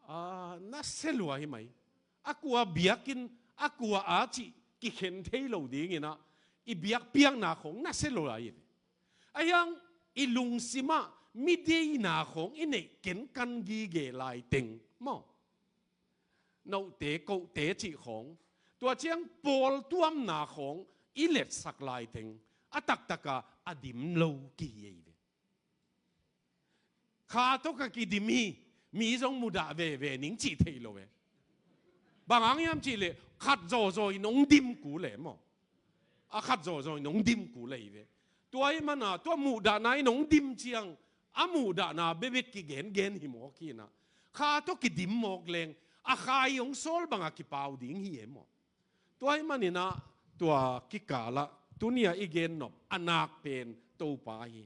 ah, nasia lua hi mai. A kua biakinn, a kua a cih kikhen thei lo dingin ah, i biakpiakna khawng nasia lua hi ve. A hiang i lungsim ah mi deina khawng i neih kenkan gige laiteng maw, note kote cih khawng, tua ciang pawltuamna khawng i letsak laiteng, a taktak a a dim lo kihi ahi ve. Kha tawh ka kidim hi, mi zong mudah veve ning cih thei lo e. Bang hang hiam cih leh khat zawzaw in hong dim kul e maw. A khat zawzaw in hong dim kul ahi ve. Tua ahih man a, tua muhdahna in hong dim ciang, a muhdahna bekbek kigengen hi mawk hi-in ah, Kha tawh kidim mawk leng a Kha i hong sawl bang a kipau ding hi e maw. Tua ahih manin ah, tua kikal ah tuni-a i gen nop a nak pen Topa hi.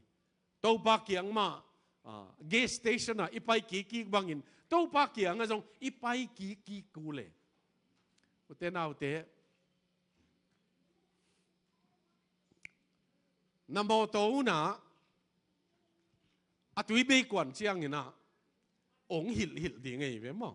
Topa kiang mah, ah, gas station ah i pai kik kik bangin Topa kiangah zong i pai kik kik kul e. Ute naute, na mawtaw un ah a tui bei kuan ciangin ah hong hilhhilh ding ahi ve maw.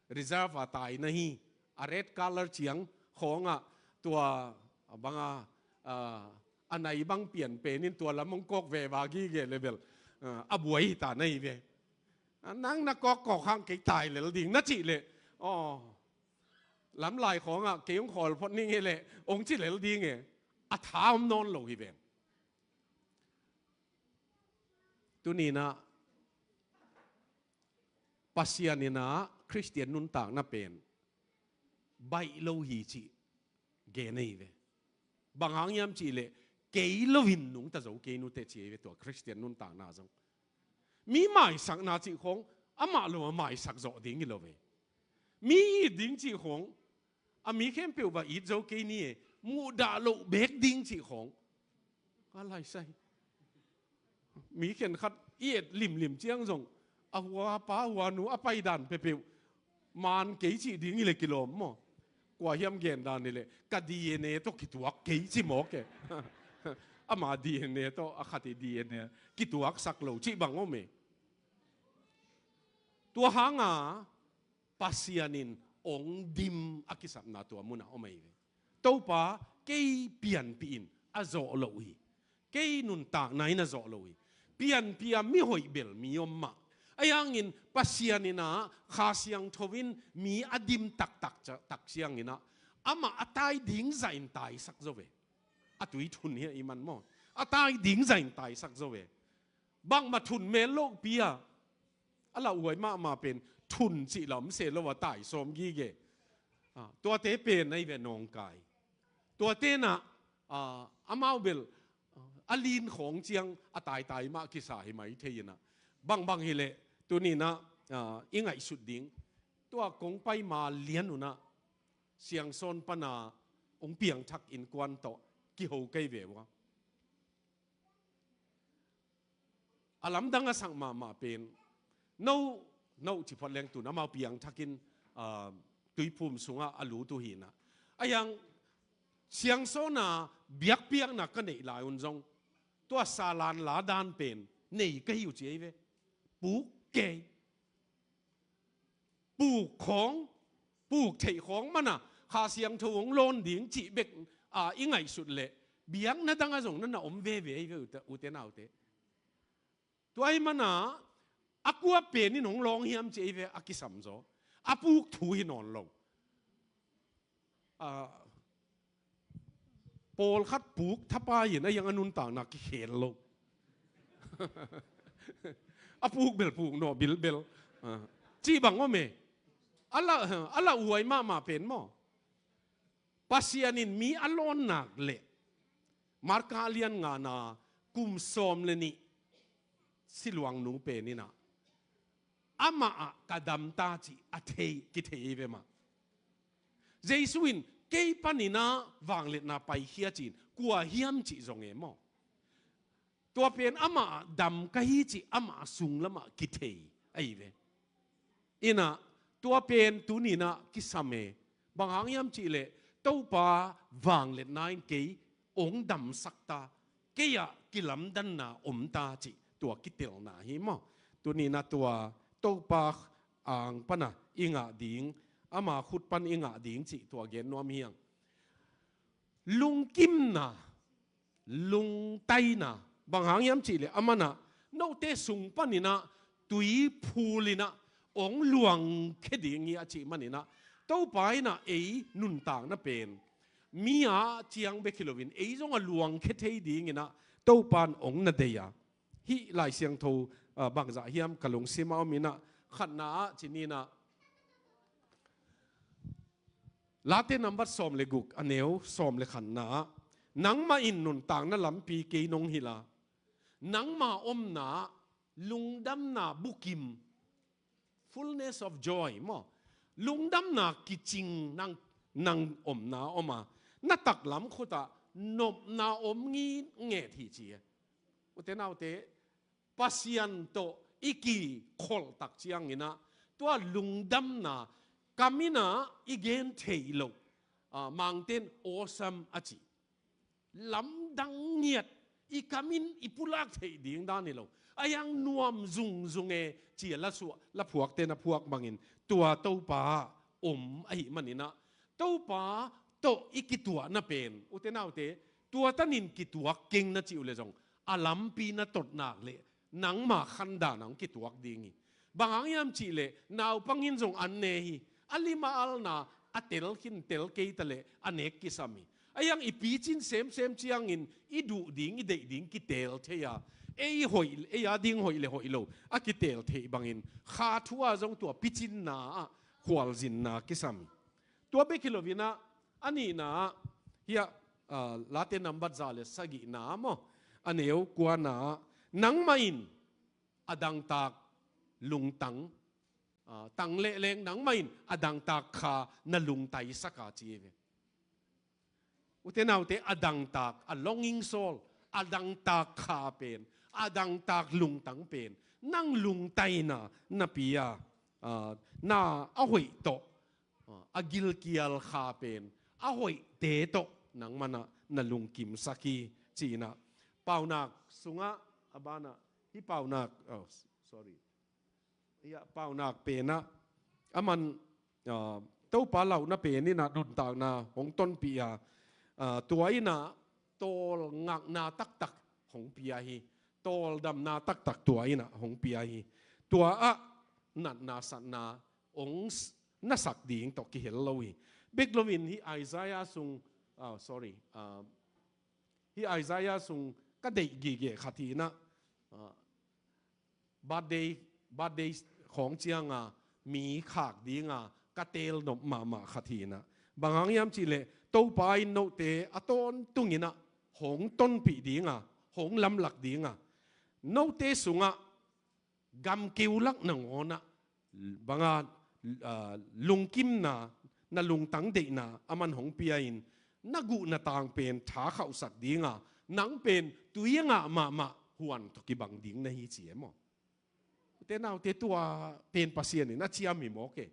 Reserve a tai na hi, a red color ciang khawngah, tua banga, ah, a nai bang pian penin tua lam hong kawk veva gige le bel, ah, a buai hi ta na hi ve. Ah, nang na kawkkawk hang kei tai lel ding na cih leh, aw, lamlai khawngah kei hong khawl phot ning e leh hong ci lel ding e. A tha om nawn lo hi veng. Tuni-in ah Pasian in ah Khristian nuntakna pen baih lo hi cih gen ahi ve. Bang hang hiam cih leh, kei loin nungta zo kei nute ci ei ve tua Khristian nuntakna zong. Mi maisakna cih khawng, amah lo a maisak zawh ding hi lo ve. Mi it ding cih khawng, a mi khempeuh va it zo kei ni e, muhdah loh beek ding cih khawng. A laisai. Mi khenkhat i et limlim ciang zong, a huapa huanu a paidan peuhpeuh, man kei cih ding hi leh kilawm maw. Kua hiam gen dan hi leh, ka D N A tawh kituak kei ci mawk e. Ama D N A tawh a khat i D N A kituaksak lo cih bang om e. Tua hanga Pasian in ong dim a kisapna tua munah om ahi ve. Topa, kei pianpih in a zawh loh hi. Kei nuntakna in a zawh loh hi. Pianpih a mi hoih bel mi om mah. Ahi hangin Pasian in ah Kha Siangtho in mi a dim taktak ca-, tak ciangin ah, amah a tai ding zah in taisak zo ve. A tui thun hi a i man maw. A tai ding zah in taisak zo ve. Bangmah thun mel lohpi a, a lauhuai mahmah pen thun cih la om se lo a tai sawm gige. Ah, tuate pen ahi ve nawngkai. Tuate nah, ah, amau bel, ah, a lin khawng ciang a taitai mah kisa hi mai thei in ah. Bangbang hi leh, tuni nah, ah, i ngaihsut ding. Tua kong pai ma lian un ah, Siangsawn pana ong piangthak innkuan tawh kiho kei ve ua. A lamdang a sak mahmah pen, no, no ci phot leng tun amau piangthakin, ah, tuiphum sungah a lut uh hi nah. Ahi hang Siangsawn a biakpiakna ka neih lai un zong, tua salan la dan pen nei ka hi uh ci ei ve. Puk kei. Puk khawng, puk theih khawng mana Kha Siangtho hong lawn ding cih bek a i ngaihsut leh, biakna dang a zong na na om veve ei ve ute, ute naute. Tua ahih mana a kua pen in hong lawng hiam ci ei ve a kisam zaw. A puk thu hi nawn lo. Ah, pawlkhat puk thapai in a hiang a nuntakna kikhel lo. A puk bel puk naw bilbel. Ah, cih bang om e. A la, a lauhuai mahmah pen maw. Pasian in mi a lawn nak leh, Marka lian ngana kum sawm le nih siluang nu pen in ah, amah ah ka damta cih a thei, kithei ei ve mah. Jesu in kei panin ah vangliatna paikhia ci-in kua hiam cih zong e maw. Tua pen amah ah dam ka hi cih amah sunglamah kithei ahi ve. In ah tua pen tuni in ah kisam e. Bang hang hiam cih leh Topa vangliatna in kei ong damsak ta, kei ah kilamdanna om ta cih tua kitelna hi maw. Tuni in ah tua Topa ang pana i ngah ding, ama khut pan i ngah ding cih tua gen nuam hi hang. Lungkimna, lungtaina, bang hang hiam cih leh aman ah note sung panin ah tui phul in ah ong luangkhia ding hi a cih manin ah, Topa in ah ei nuntakna pen mi a ciang bek hi loin ei zong a luangkhia thei dingin ah Topa in ong na deih a. Hih Lai Siangtho, ah, bangzah hiam ka lungsim ah om in ah, khatna ah ci ni in ah, Late nambat sawm le guk, a neu sawm le khatna ah, nangmah in nuntakna lampi kei nong hilh a, nangma omna ah lungdamna bukim, fullness of joy maw, lungdamna kicing nang, nang omna om a, na taklam khut ah nopna om nginget hi ci e. Ute naute, Pasian tawh i kikholh tak ciangin ah, tua lungdamna kam in ah i gen theih loh, ah, Mangte in awesome a ci. Lamdang ngiat, i kam in i pulak theih ding dan hi lo. A hiang nuam zungzung e, ci a la suah, la phuakte na phuak bangin, tua Topa om ahih manin ah, Topa tawh i kituahna pen, ute naute, tua tanin kituak keng na cih uh leh zong, a lampi na tot nak leh nangma khandan ah hong kituak ding hi. Bang hang hiam cih leh naupang in zong an ne hi. A lim a alna a tel khin tel kei ta leh a nek kisam hi. A hiang i picin semsem ciangin i duh ding, i deih ding kitel thei a, ei hoih, ei a ding hoih le hoih lo a kitel theih bangin, kha thu ah zong tua picinna ah khualzinna kisam hi. Tua bek hi loin ah, a nihna ah, hiah, ah, Late nambat za le sagihna maw, a neu kuana, nangmah in a dangtak lungtang, ah, tang lehleng nangmah in a dangtak kha na lungtaisak a ci hi ve. Ute naute, a dangtak, a longing soul, a dangtak kha pen, a dangtak lungtang pen nang lungtaina napi a, ah, na a hoih tawh, ah, a gilkial kha pen a hoihte tawh nangmah na lungkimsak hi, ci-in ah Paunak sungah, a banah, hih Paunak, oh, sorry. Hih a Paunak pen ah, aman, ah, Topa lauhna pen in ah nuntakna hong tonpih a, ah, tua in ah tawlngakna taktak hong pia hi. Tawldamna taktak tua in ah hong pia hi. Tua ah natna satna hong s-, na sak ding tawh kihel lo hi. Bek loin hih Isaiah sung, ah, sorry, ah, hih Isaiah sung ka deih gige khat hi-in ah, ah, birthday, birthday khawng cianga mi khak dinga ka teel nop mahmah khat hi-in ah, bang hang hiam cihleh Topa in note a tawntungin ah hong tonpih dinga, hong lamlak dinga, note sungah gamkeu lak nangawn ah banga, ah, lungkimna, na lungtang deihna aman hong pia in, na guhna tang pen tha khauhsak dinga, nang pen tui a ngah mahmah huan tawh kibang ding na hi, ci e maw. Ute naute, tua pen Pasian in a ciam hi mawk e.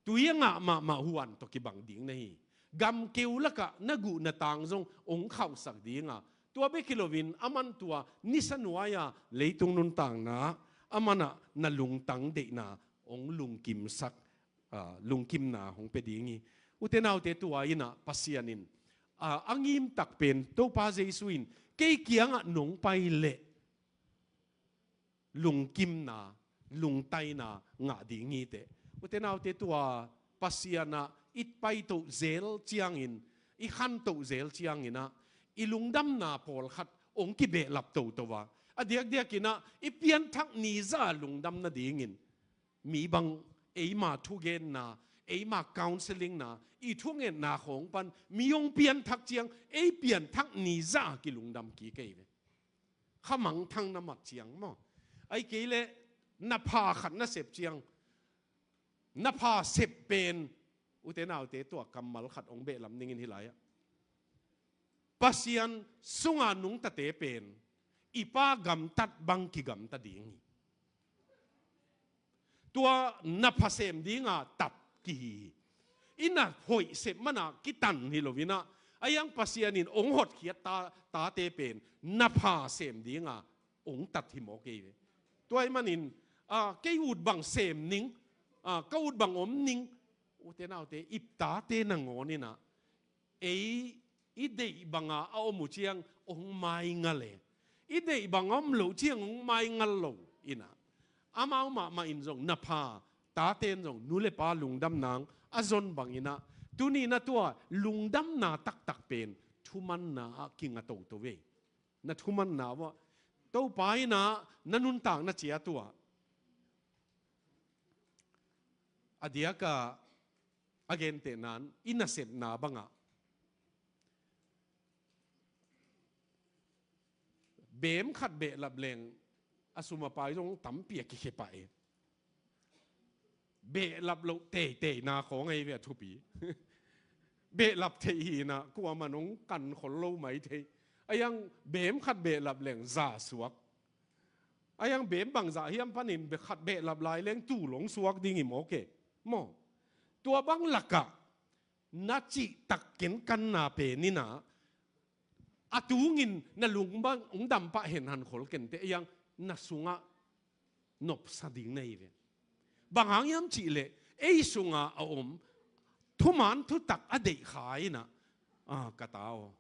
Tui a ngah mahmah huan tawh kibang ding na hi. Gamkeu lakah na guhna tang zong hong khauhsak dinga, tua bek hi loin aman tua nisa nuai-a leitung nuntakna, aman ah na lungtang deihna hong lungkimsak, ah, lungkimna hong pia ding hi. Ute naute, tua in ah Pasian in, ah, a ngimtak pen Topa Jesu in kei kiangah nong pai leh lungkimna, lungtaina ngah ding hi teh. Ute naute, tua Pasian ah i paito zel ciangin, i khanto zel ciangin ah, i lungdamna pawlkhat hong kibehlap toto a, a diakdiakin ah i pianthak ni zah lungdam nadingin mi bang eima thugenna, eima counselingna, i thungetna khawng pan mi hong pianthak ciang ei pianthak ni zah kilungdam kik ei ve. Kha mangthang na mat ciang maw, ahih kei leh na pha khat na sep ciang, na pha sep pen, ute naute, tua kammal khat hong behlap ning in, hih lai-ah Pasian sunga nungtate pen i Pa gamtat bang kigamta ding hi. Tua na pha sem dinga tat kihi hi. I na hoih sep mana kitan hi loin ah, a hiang Pasian in hong hotkhiat ta, tate pen na pha sem dinga hong tat hi mawk ei ve. Tua ahih manin, ah, kei ut bang sem ning, ah, ka ut bang om ning, ute naute, i tate nangawn in ah ei i deih banga a om uh ciang hong maingal e. I deih banga om loh ciang hong maingal lo in ah, amau mahmah in zong na pha, tate in zong nu le pa lungdam nang a zon bangin ah, tuni-in ah tua lungdamna taktak pen thumanna ah kinga toto ve. Na thumanna uah Topa in ah na nuntakna ciat uah, a diakah a gentehna-in i nasepna bangah beem khat behlap leng a sum a pai zong tampi a kikhia pah e. Behlap loh teiteina khawng ahi ve a thupi. Behlap theih hi-in ah kuamah in hong kan khol lo mai thei. A hiang beem khat behlap leng za suak. A hiang beem bangzah hiam panin be khat behlap lai leng tul hong suak ding hi mawk e. Maw? Tua bang lakah na cihtak kenkanna pen in ah, a tungin na lung bang hong dam pah hen, han khol ken teh, a hiang na sungah nopsa ding na hi ve. Bang hang hiam cihleh ei sunga a om thuman thutak a deih kha in ah, ah, ka ta aw,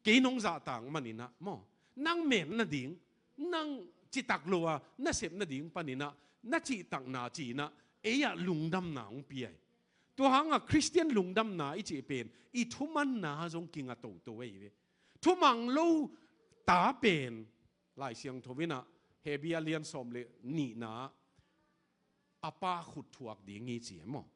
kei nong zahtak manin ah maw, nang men nading, nang citak lo a na sep nading panin ah na cihtakna ci-in ah ei ah lungdamna hong pia hi. Tua hangah Khristian lungdamna i cih pen i thumanna zong kinga toto ahi ve. Thumang lo ta pen Lai Siangtho in ah Hebru a lian sawm le nihna ah a pa khut thuak ding hi ci e maw.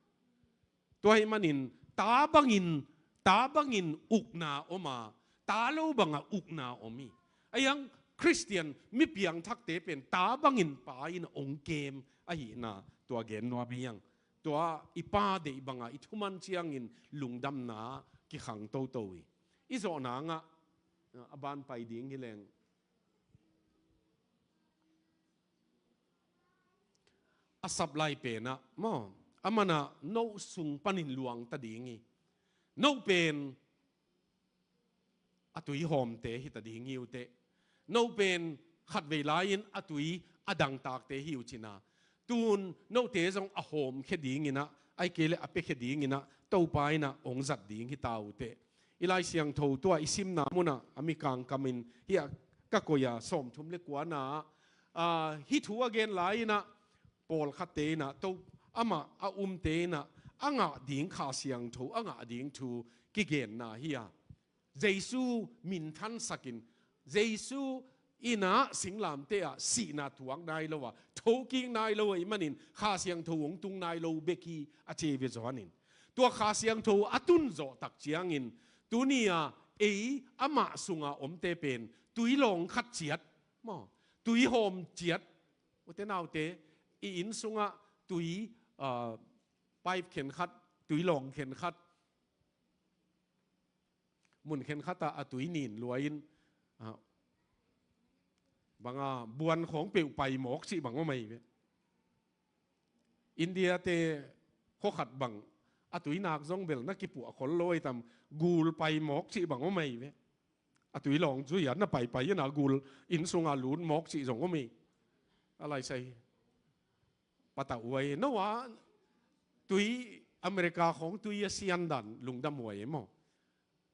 Tua ahih manin ta bangin Ta bangin ukna om a, ta lo bangah ukna om hi. Ahi hang Khristian mi piangthakte pen ta bangin Pa in a ong kem ahihna tua gen nuam hi hang. Tua i Pa deih bangah i thuman ciangin lungdamna kikhang toto hi. I zawh nangah a ban pai ding hi leng. A sap lai penah maw, a manah no sung panin luang ta ding hi. No pen a tui hawmte hi ta ding hi uh teh. No pen khatvei lai-in a tui a dangtakte hi uh cina. Tun note zong a hawmkhia dinginah, ahih kei leh a piakhia dinginah Topa inah ong zat ding hi ta uh teh. I Lai Siangtho tua i simna munah a mikang kamin hiah ka koih a, sawmthum le kuana ah, hih thu a gen lai-inah pawlkhatte inah to amah a umte inah a ngah ding Kha Siangtho a ngah ding thu kigenna hi a, Jesu minthansakin, Jesu inah singlamteh ah sihna tuak nai lo a, thokik nai lo ahih manin Kha Siangtho hong tung nai lo bek hi a ci ve zaw anin. Tua Kha Siangtho a tun zawh tak ciangin tuni-a ei amah sunga omte pen tui lawng khat ciat maw, tui hawm ciat, ute naute, i inn sungah tui, ah, pipe khenkhat, tui lawng khenkhat, mun khenkhat ah a tui nin lua-in, ah, banga buan khawng peuh pai mawk cih bang om ahi ve. India te khuakhat bang a tui nak zong bel na kipuah khol lo ahi tam, gul pai mawk cih bang om ahi ve. A tui lawng zui a na paipai inah gul inn sunga lut mawk cih zong om hi. A laisai patah uh ahi. No a tui America khawng tui a sian dan lungdam uh ahi maw.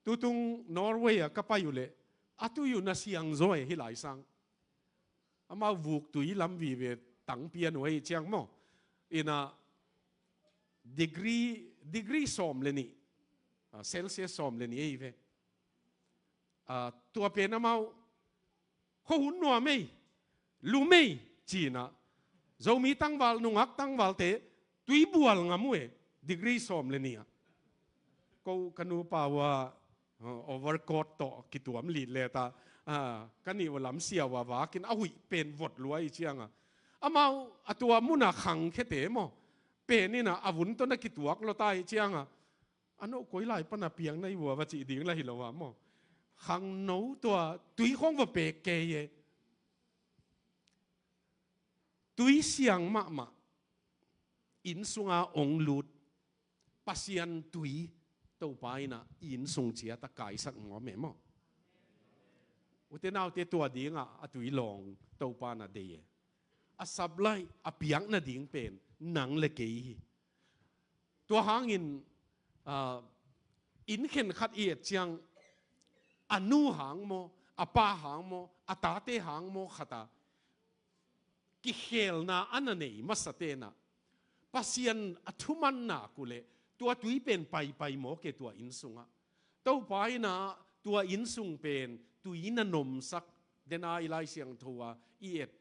Tutung Norway ah ka pai uh leh a tui uh na siang zaw hi laisang. Amau vuk tui lam vive tang pian uh ahi ciang maw. Inah degree, degree sawm le nih, ah, Celsius sawm le nih ahi ve. Ah, tua pen amau khuahun nuam ei, lum ei, cinah Zomi tangval, nungak tangvalte tui bual ngam uh e, degree sawm le nih ah. Ko ka nupa uh a, ah, overcoat tawh kituam lit leta, ah, ka nih uh lamsia uh a vakin a huih pen vot lua ahi cianga. Amau a tua muna khangkhiate maw, pen inah a vun tawh na kituak lota ahi cianga. A no koi lai pana piang na hi vua va cih ding la hi lo a maw. Khangno tua tui khawng va pek kei e. Tui siang mahmah inn sunga ong lut Pasian tui Topa inah inn sung ciat a kaisak nuam e maw. Ute naute, tua dingah a tui lawng Topa na dei e. A sap lai a piak nading pen nang le kei hi. Tua hangin, ah, inn khenkhat i et ciang a nu hang maw, a pa hang maw, a tate hang maw khat a kikhelna a na nei masa tenah Pasian a thuman nak uh leh tua tui pen paipai mawk e tua inn sungah. Topa inah tua inn sung pen tui na nomsak, dena i Lai Siangtho a i et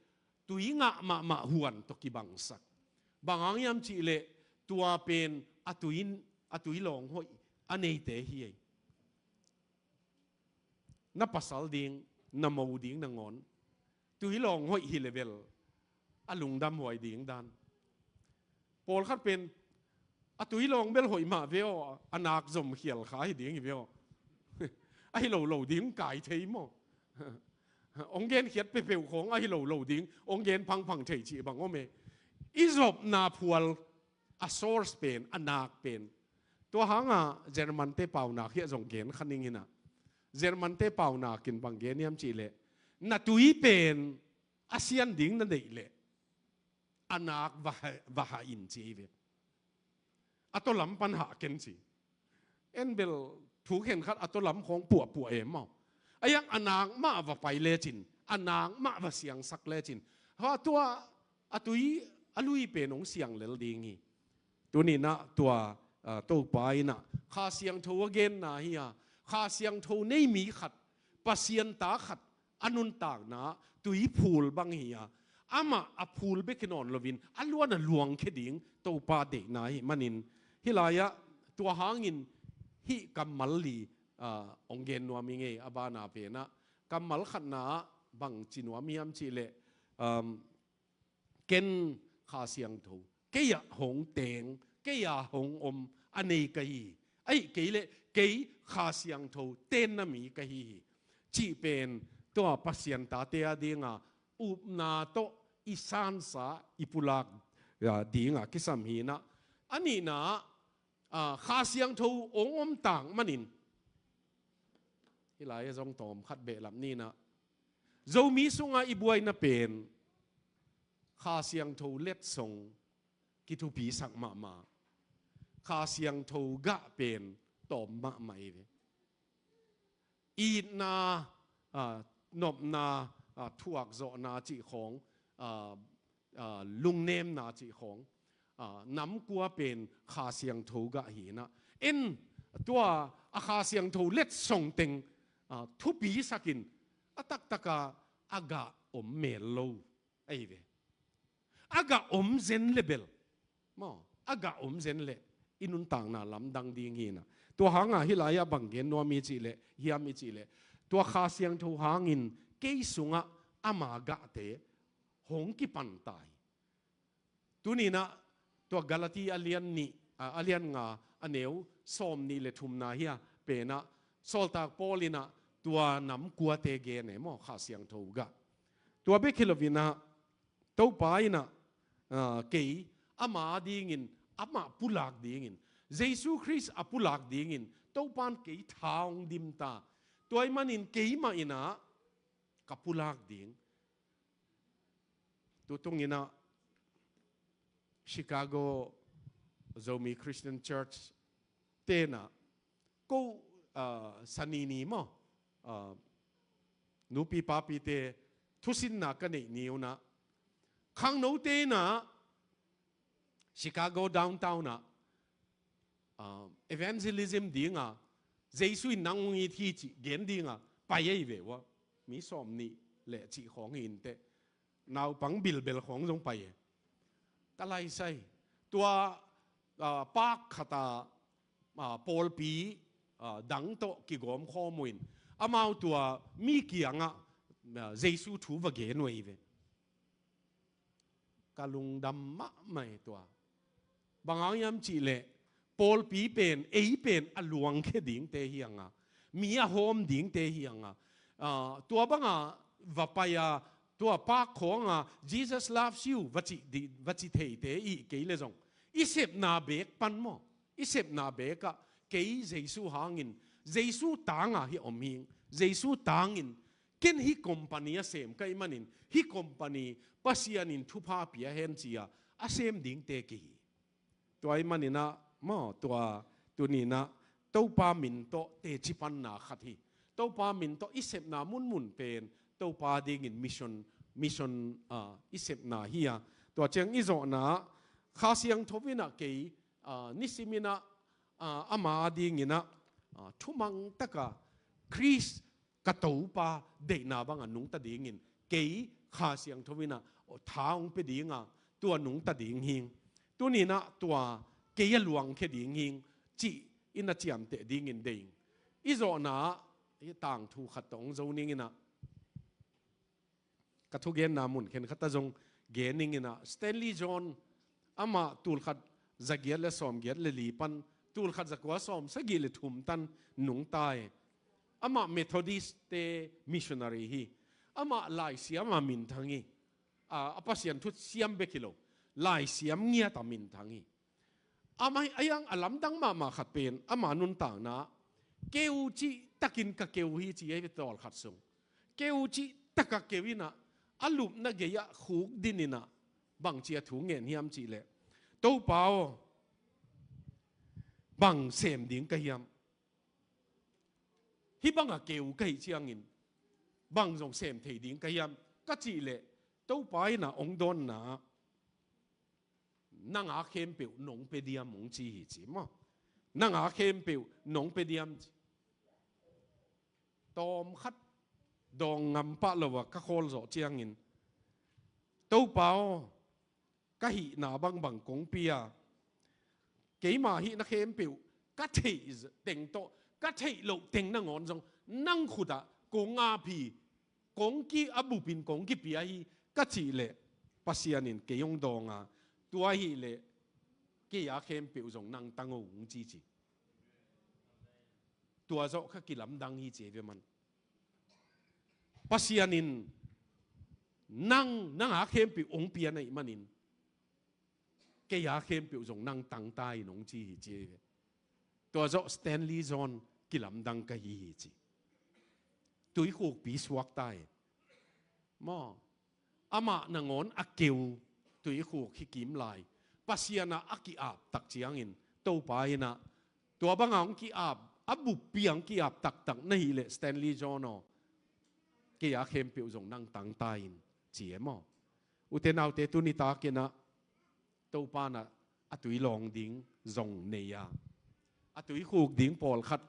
tui ngah mahmah huan tawh kibangsak. Bang hang hiam cihleh tua pen a tui, a tui lawng hoih a neite hi ei. Na pasal ding, na mo ding nangawn tui lawng hoih hi le bel a lungdam huai ding dan. Pawlkhat pen a tui lawng bel hoih mah ve aw, a nak zom khial kha hi ding hi ve aw. Ahi lo lo ding kai thei maw. Ong gen khiat peuhpeuh khawng ahi lo lo ding ong gen phangphang thei cih bang om e. I zopna phual a source pen, a nak pen. Tua hanga German te paunak hiah zong gen kha ning inah. German te paunak in bang gen hiam cihleh, na tui pen a sian ding na neih leh a nak va ha, va ha in ci hi ve. A tawlam pan hah ken ci. En bel thu khenkhat a tawlam khawng puahpuah em maw. A iang a nak mah va pai lecin, a nak mah va siangsak lecin, ha tua a tui a lui pen hong siang lel ding hi. Tuninah tua, ah, Topa inah Kha Siangtho a genna hi a, Kha Siangtho nei mi khat, Pasian ta khat a nuntakna tui phul bang hi a, amah a phul bek hi nawn loin a luan a luangkhia ding Topa deihna hi manin, hih lai-ah tua hangin hih kammal li, ah, ong gen nuam i ngei a bana penah. Kammal khatna ah bang ci nuam hiam cihleh, um, ken Kha Siangtho kei ah hong teng, kei ah hong om a nei ka hi hi. Ahi kei leh kei Kha Siangtho tenna mi ka hi hi. Cih pen tua Pasian tate a dinga upna tawh i sansa i pulak, ah, dinga kisam hinah. A nihna ah, ah, Kha Siangtho ong om tak manin. Hih lai-ah zong tawm khat behlap ninah. Zomi sungah i buaina pen Kha Siangtho letsong kithupisak mahmah. Kha Siangtho gah pen tawm mahmah i ve. Itna, ah, nopna, ah, thuakzawhna cih khawng, ah, ah, lungnemna cih khawng, ah, namkua pen Kha Siangtho gah hinah. En tua a Kha Siangtho letsong teng, ah, thupisakin a taktaka a gah om mel lo. Ahi ve. A gah om zen le bel. Maw, a gah om zen le i nuntakna lamdang ding hinah. Tua hanga hih lai-ah bang gen nuam i cihleh, hiam i cihleh. Tua Kha Siangtho hangin kei sungah ama gahte hong kipan ta hi. Tuninah tua Galati a lian nih, a, a lian nga a neu sawm nih le thumna hia penah Sawltak Paul inah tua namkuate gen e maw, Kha Siangtho gah. Tua bek hi loinah Topa inah, ah, kei ama dingin, amah pulak dingin, Jesu Khrist a pulak dingin Topan kei tha hong dim ta. Tua ahih manin keimah inah ka pulak ding. Tutunginah Chicago Zomi Christian Church tenah ko, ah, sanini maw, ah, nupi papite thusinna ka neih ni unah khangnote inah Chicago downtown ah, ah, evangelism dinga Jesu in nang hong it hi cih gen dinga pai ahi ve ua. Mi sawm nih le cih khawng hi inteh. Naupang bilbel khawng zong pai e. Ka laisai. Tua, ah, park khata, ah, pawlpi, ah, dang tawh kigawm khawm uh in amau tua mi kiangah, ah, Jesu thu va gen uh ahi ve. Ka lungdam mahmah e tua. Bang hang hiam cihleh pawlpi pen, ei pen a luangkhia dingte hi hanga, mi a hawm dingte hi hanga, ah, tua banga va pai a, tua park khawnga Jesus loves you va ci di, va ci theite i kei le zong i sepna beek pan maw, i sepna beekah kei Jesu hangin, Jesu tanga hi om hing, Jesu tangin ken hih company a sem ka hih manin, hih company Pasian in thupha pia hen ci-a a sem dingte kei hi. Tua ahih maninah maw, tua tuninah Topa min tawh teci panna khat hi. Topa min tawh i sepna munmun pen Topa dingin mission, mission, ah, i sepna hi a. Tua ciang i zawhna Kha Siangtho inah kei, ah, nisiminah, ah, ama dinginah, ah, thumang taka Khrist ka Topa deihna banga nungta dingin kei Kha Siangtho inah tha hong pia dinga tua nungta ding hing. Tuninah tua kei a luangkhia ding hing cih inah ciamteh dingin deing. I zawhna i tangthu khat tawh hong zo ninginah ka thugenna mun khenkhat ah zong gen ninginah Stanley John, amah tulkhat zagiat le sawmgiat le li pan tulkhat zakua sawmsagih le thum tan nungta e. Amah Methodist-te missionary hi. Amah laisiam a minthang hi. A, a Pasian thu siam bek hi lo, laisiam ngiat a minthang hi. Amah a hiang a lamdang mahmah khat pen ama nuntakna, keu cih takin ka keu hi ci ei ve tawlkhat sung. Keu cih taka keu inah a lupna gei-ah khuk dininah bangci a thu ngen hiam cihleh, Topa aw, bang sem ding ka hiam? Hih banga keu ka hih ciangin bang zong sem thei ding ka hiam ka cihleh, Topa inah hong dawnna nang a khempeuh nong pe diam hong ci hi ci maw. Nang a khempeuh nong pe diam ci. Tawmkhat dawng ngam pah lo a ka khawl zawh ciangin, Topa aw, ka hihna bangbang kong pia, keima hihna khempeuh ka theih teng tawh ka theih loh teng nangawn zong nang khutah kong ap hi, kong ki a bupin kong kipia hi ka cih leh Pasian in kei hong dawng a, tua ahih leh kei a khempeuh zong nang tang o hong ci ci. Tua zawh kha kilamdang hi ci ei ve man. Pasian in nang, nang a khempeuh hong pia na hih manin kei a khempeuh zong nang tang ta in hong ci hi ci ei ve. Tua zawh Stanley John kilamdang ka hi hi ci. Tuikhukpi suak ta e. Maw, amah nangawn a keu tuikhuk hi kim lai Pasian ah a ki-ap tak ciangin Topa in ah tua banga hong ki-ap, a buppi a hong ki-ap taktak na hih leh Stanley John aw, kei a khempeuh zong nang tang ta in ci e maw. Ute naute, tuni takin ah Topa in ah a tui lawng ding zong nei a, a tuikhuk ding pawlkhat,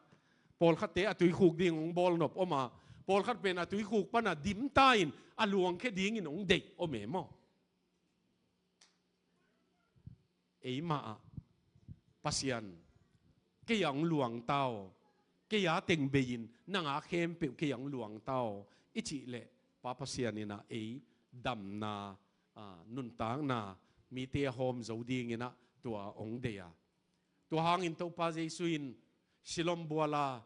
pawlkhatte a tuikhuk ding hong bawlnop om a, pawlkhat pen a tuikhuk pana dim ta in a luangkhia dingin hong deih om e maw. Eimah ah Pasian, kei a hong luang ta aw, kei a teng bei-in nang a khempeuh kei a hong luang ta aw i cih leh Pa Pasian in ah ei damna, a, nuntakna mite a hawm zo dingin ah tua hong deih a. Tua hangin Topa Jesu in Siloam bual a,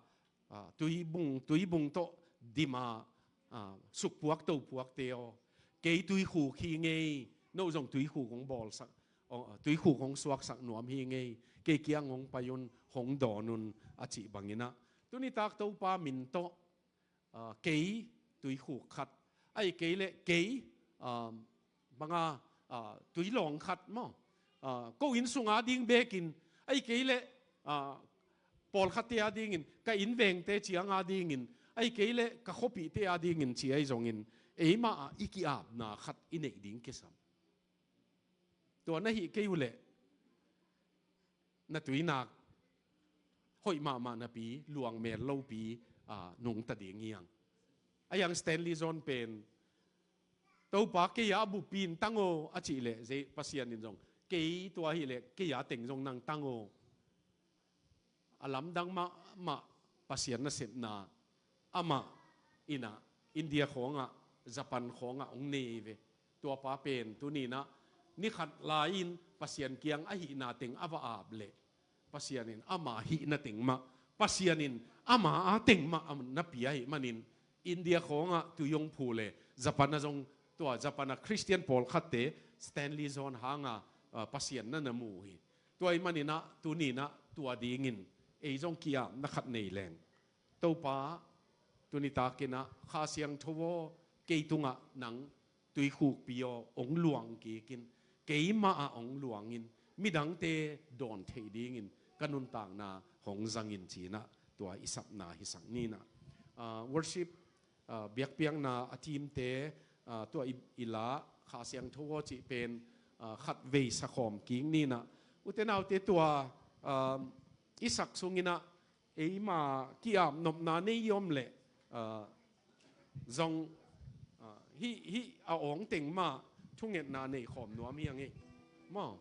a, tuibung, tuibung tawh dim a, a, sukpuak topuakte aw, kei tuikhuk hi ngei, no zong tuikhuk hong bawlsak, aw, tuikhuk hong suaksak nuam hi ngei, kei kiang hong pai un, hong dawn un a cih bangin ah tuni tak Topa min tawh, a, kei tuikhuk khat, ahih kei leh kei, a, banga, a, tuilawng khat maw, a, ko inn sung a ding bekin, ahih kei leh, a, pawlkhatte a dingin, ka inn vengte ciang a dingin, ahih kei leh ka khuapihte a dingin ci ahi zongin eimah ah i ki-apna khat i neih ding kisam. Tua na hih kei uh leh na tuinak hoih mahmah napi, luang mel lopi, a, nungta ding hi hang. A, hiang Stanley John pen Topa kei a buppi in tang aw a cih leh Pasian in zong kei tua ahih leh kei a teng zong nang tang aw. A lamdang mahmah Pasian nasepna, amah in ah India khawngah, Japan khawngah hong nei ve. Tuapa pen tuni in ah ni khat lai-in Pasian kiang a hihna teng a va ap leh Pasian in ama hihna teng mah, Pasian in ama a teng mah a na pia ahih manin India khawngah tui hong phu leh Japan ah zong, tua Japan ah Khristian pawlkhatte Stanley John hanga, a, Pasian na na mu uh hi. Tua ahih manin ah tuni in ah tua dingin ei zong ki-apna khat nei leng, Topa, tuni takin ah Kha Siangtho aw, kei tungah nang tuikhukpi aw hong luang kik in, keimah ah hong luang in, midangte dawn theih dingin ka nuntakna hong zang in ci-in ah tua i sapna hisak ni in ah. A, worship, a, biakpiakna a teamte, a, tua i, i la Kha Siangtho aw cih pen, a, khatvei sakhawm kik ni in ah. Ute naute, tua, a, i sak sungin ah eima ki-ap nopna nei om leh, a, zong, a, hih, hih a awng teng mah thungetna nei khawm nuam hi hang ei. Maw,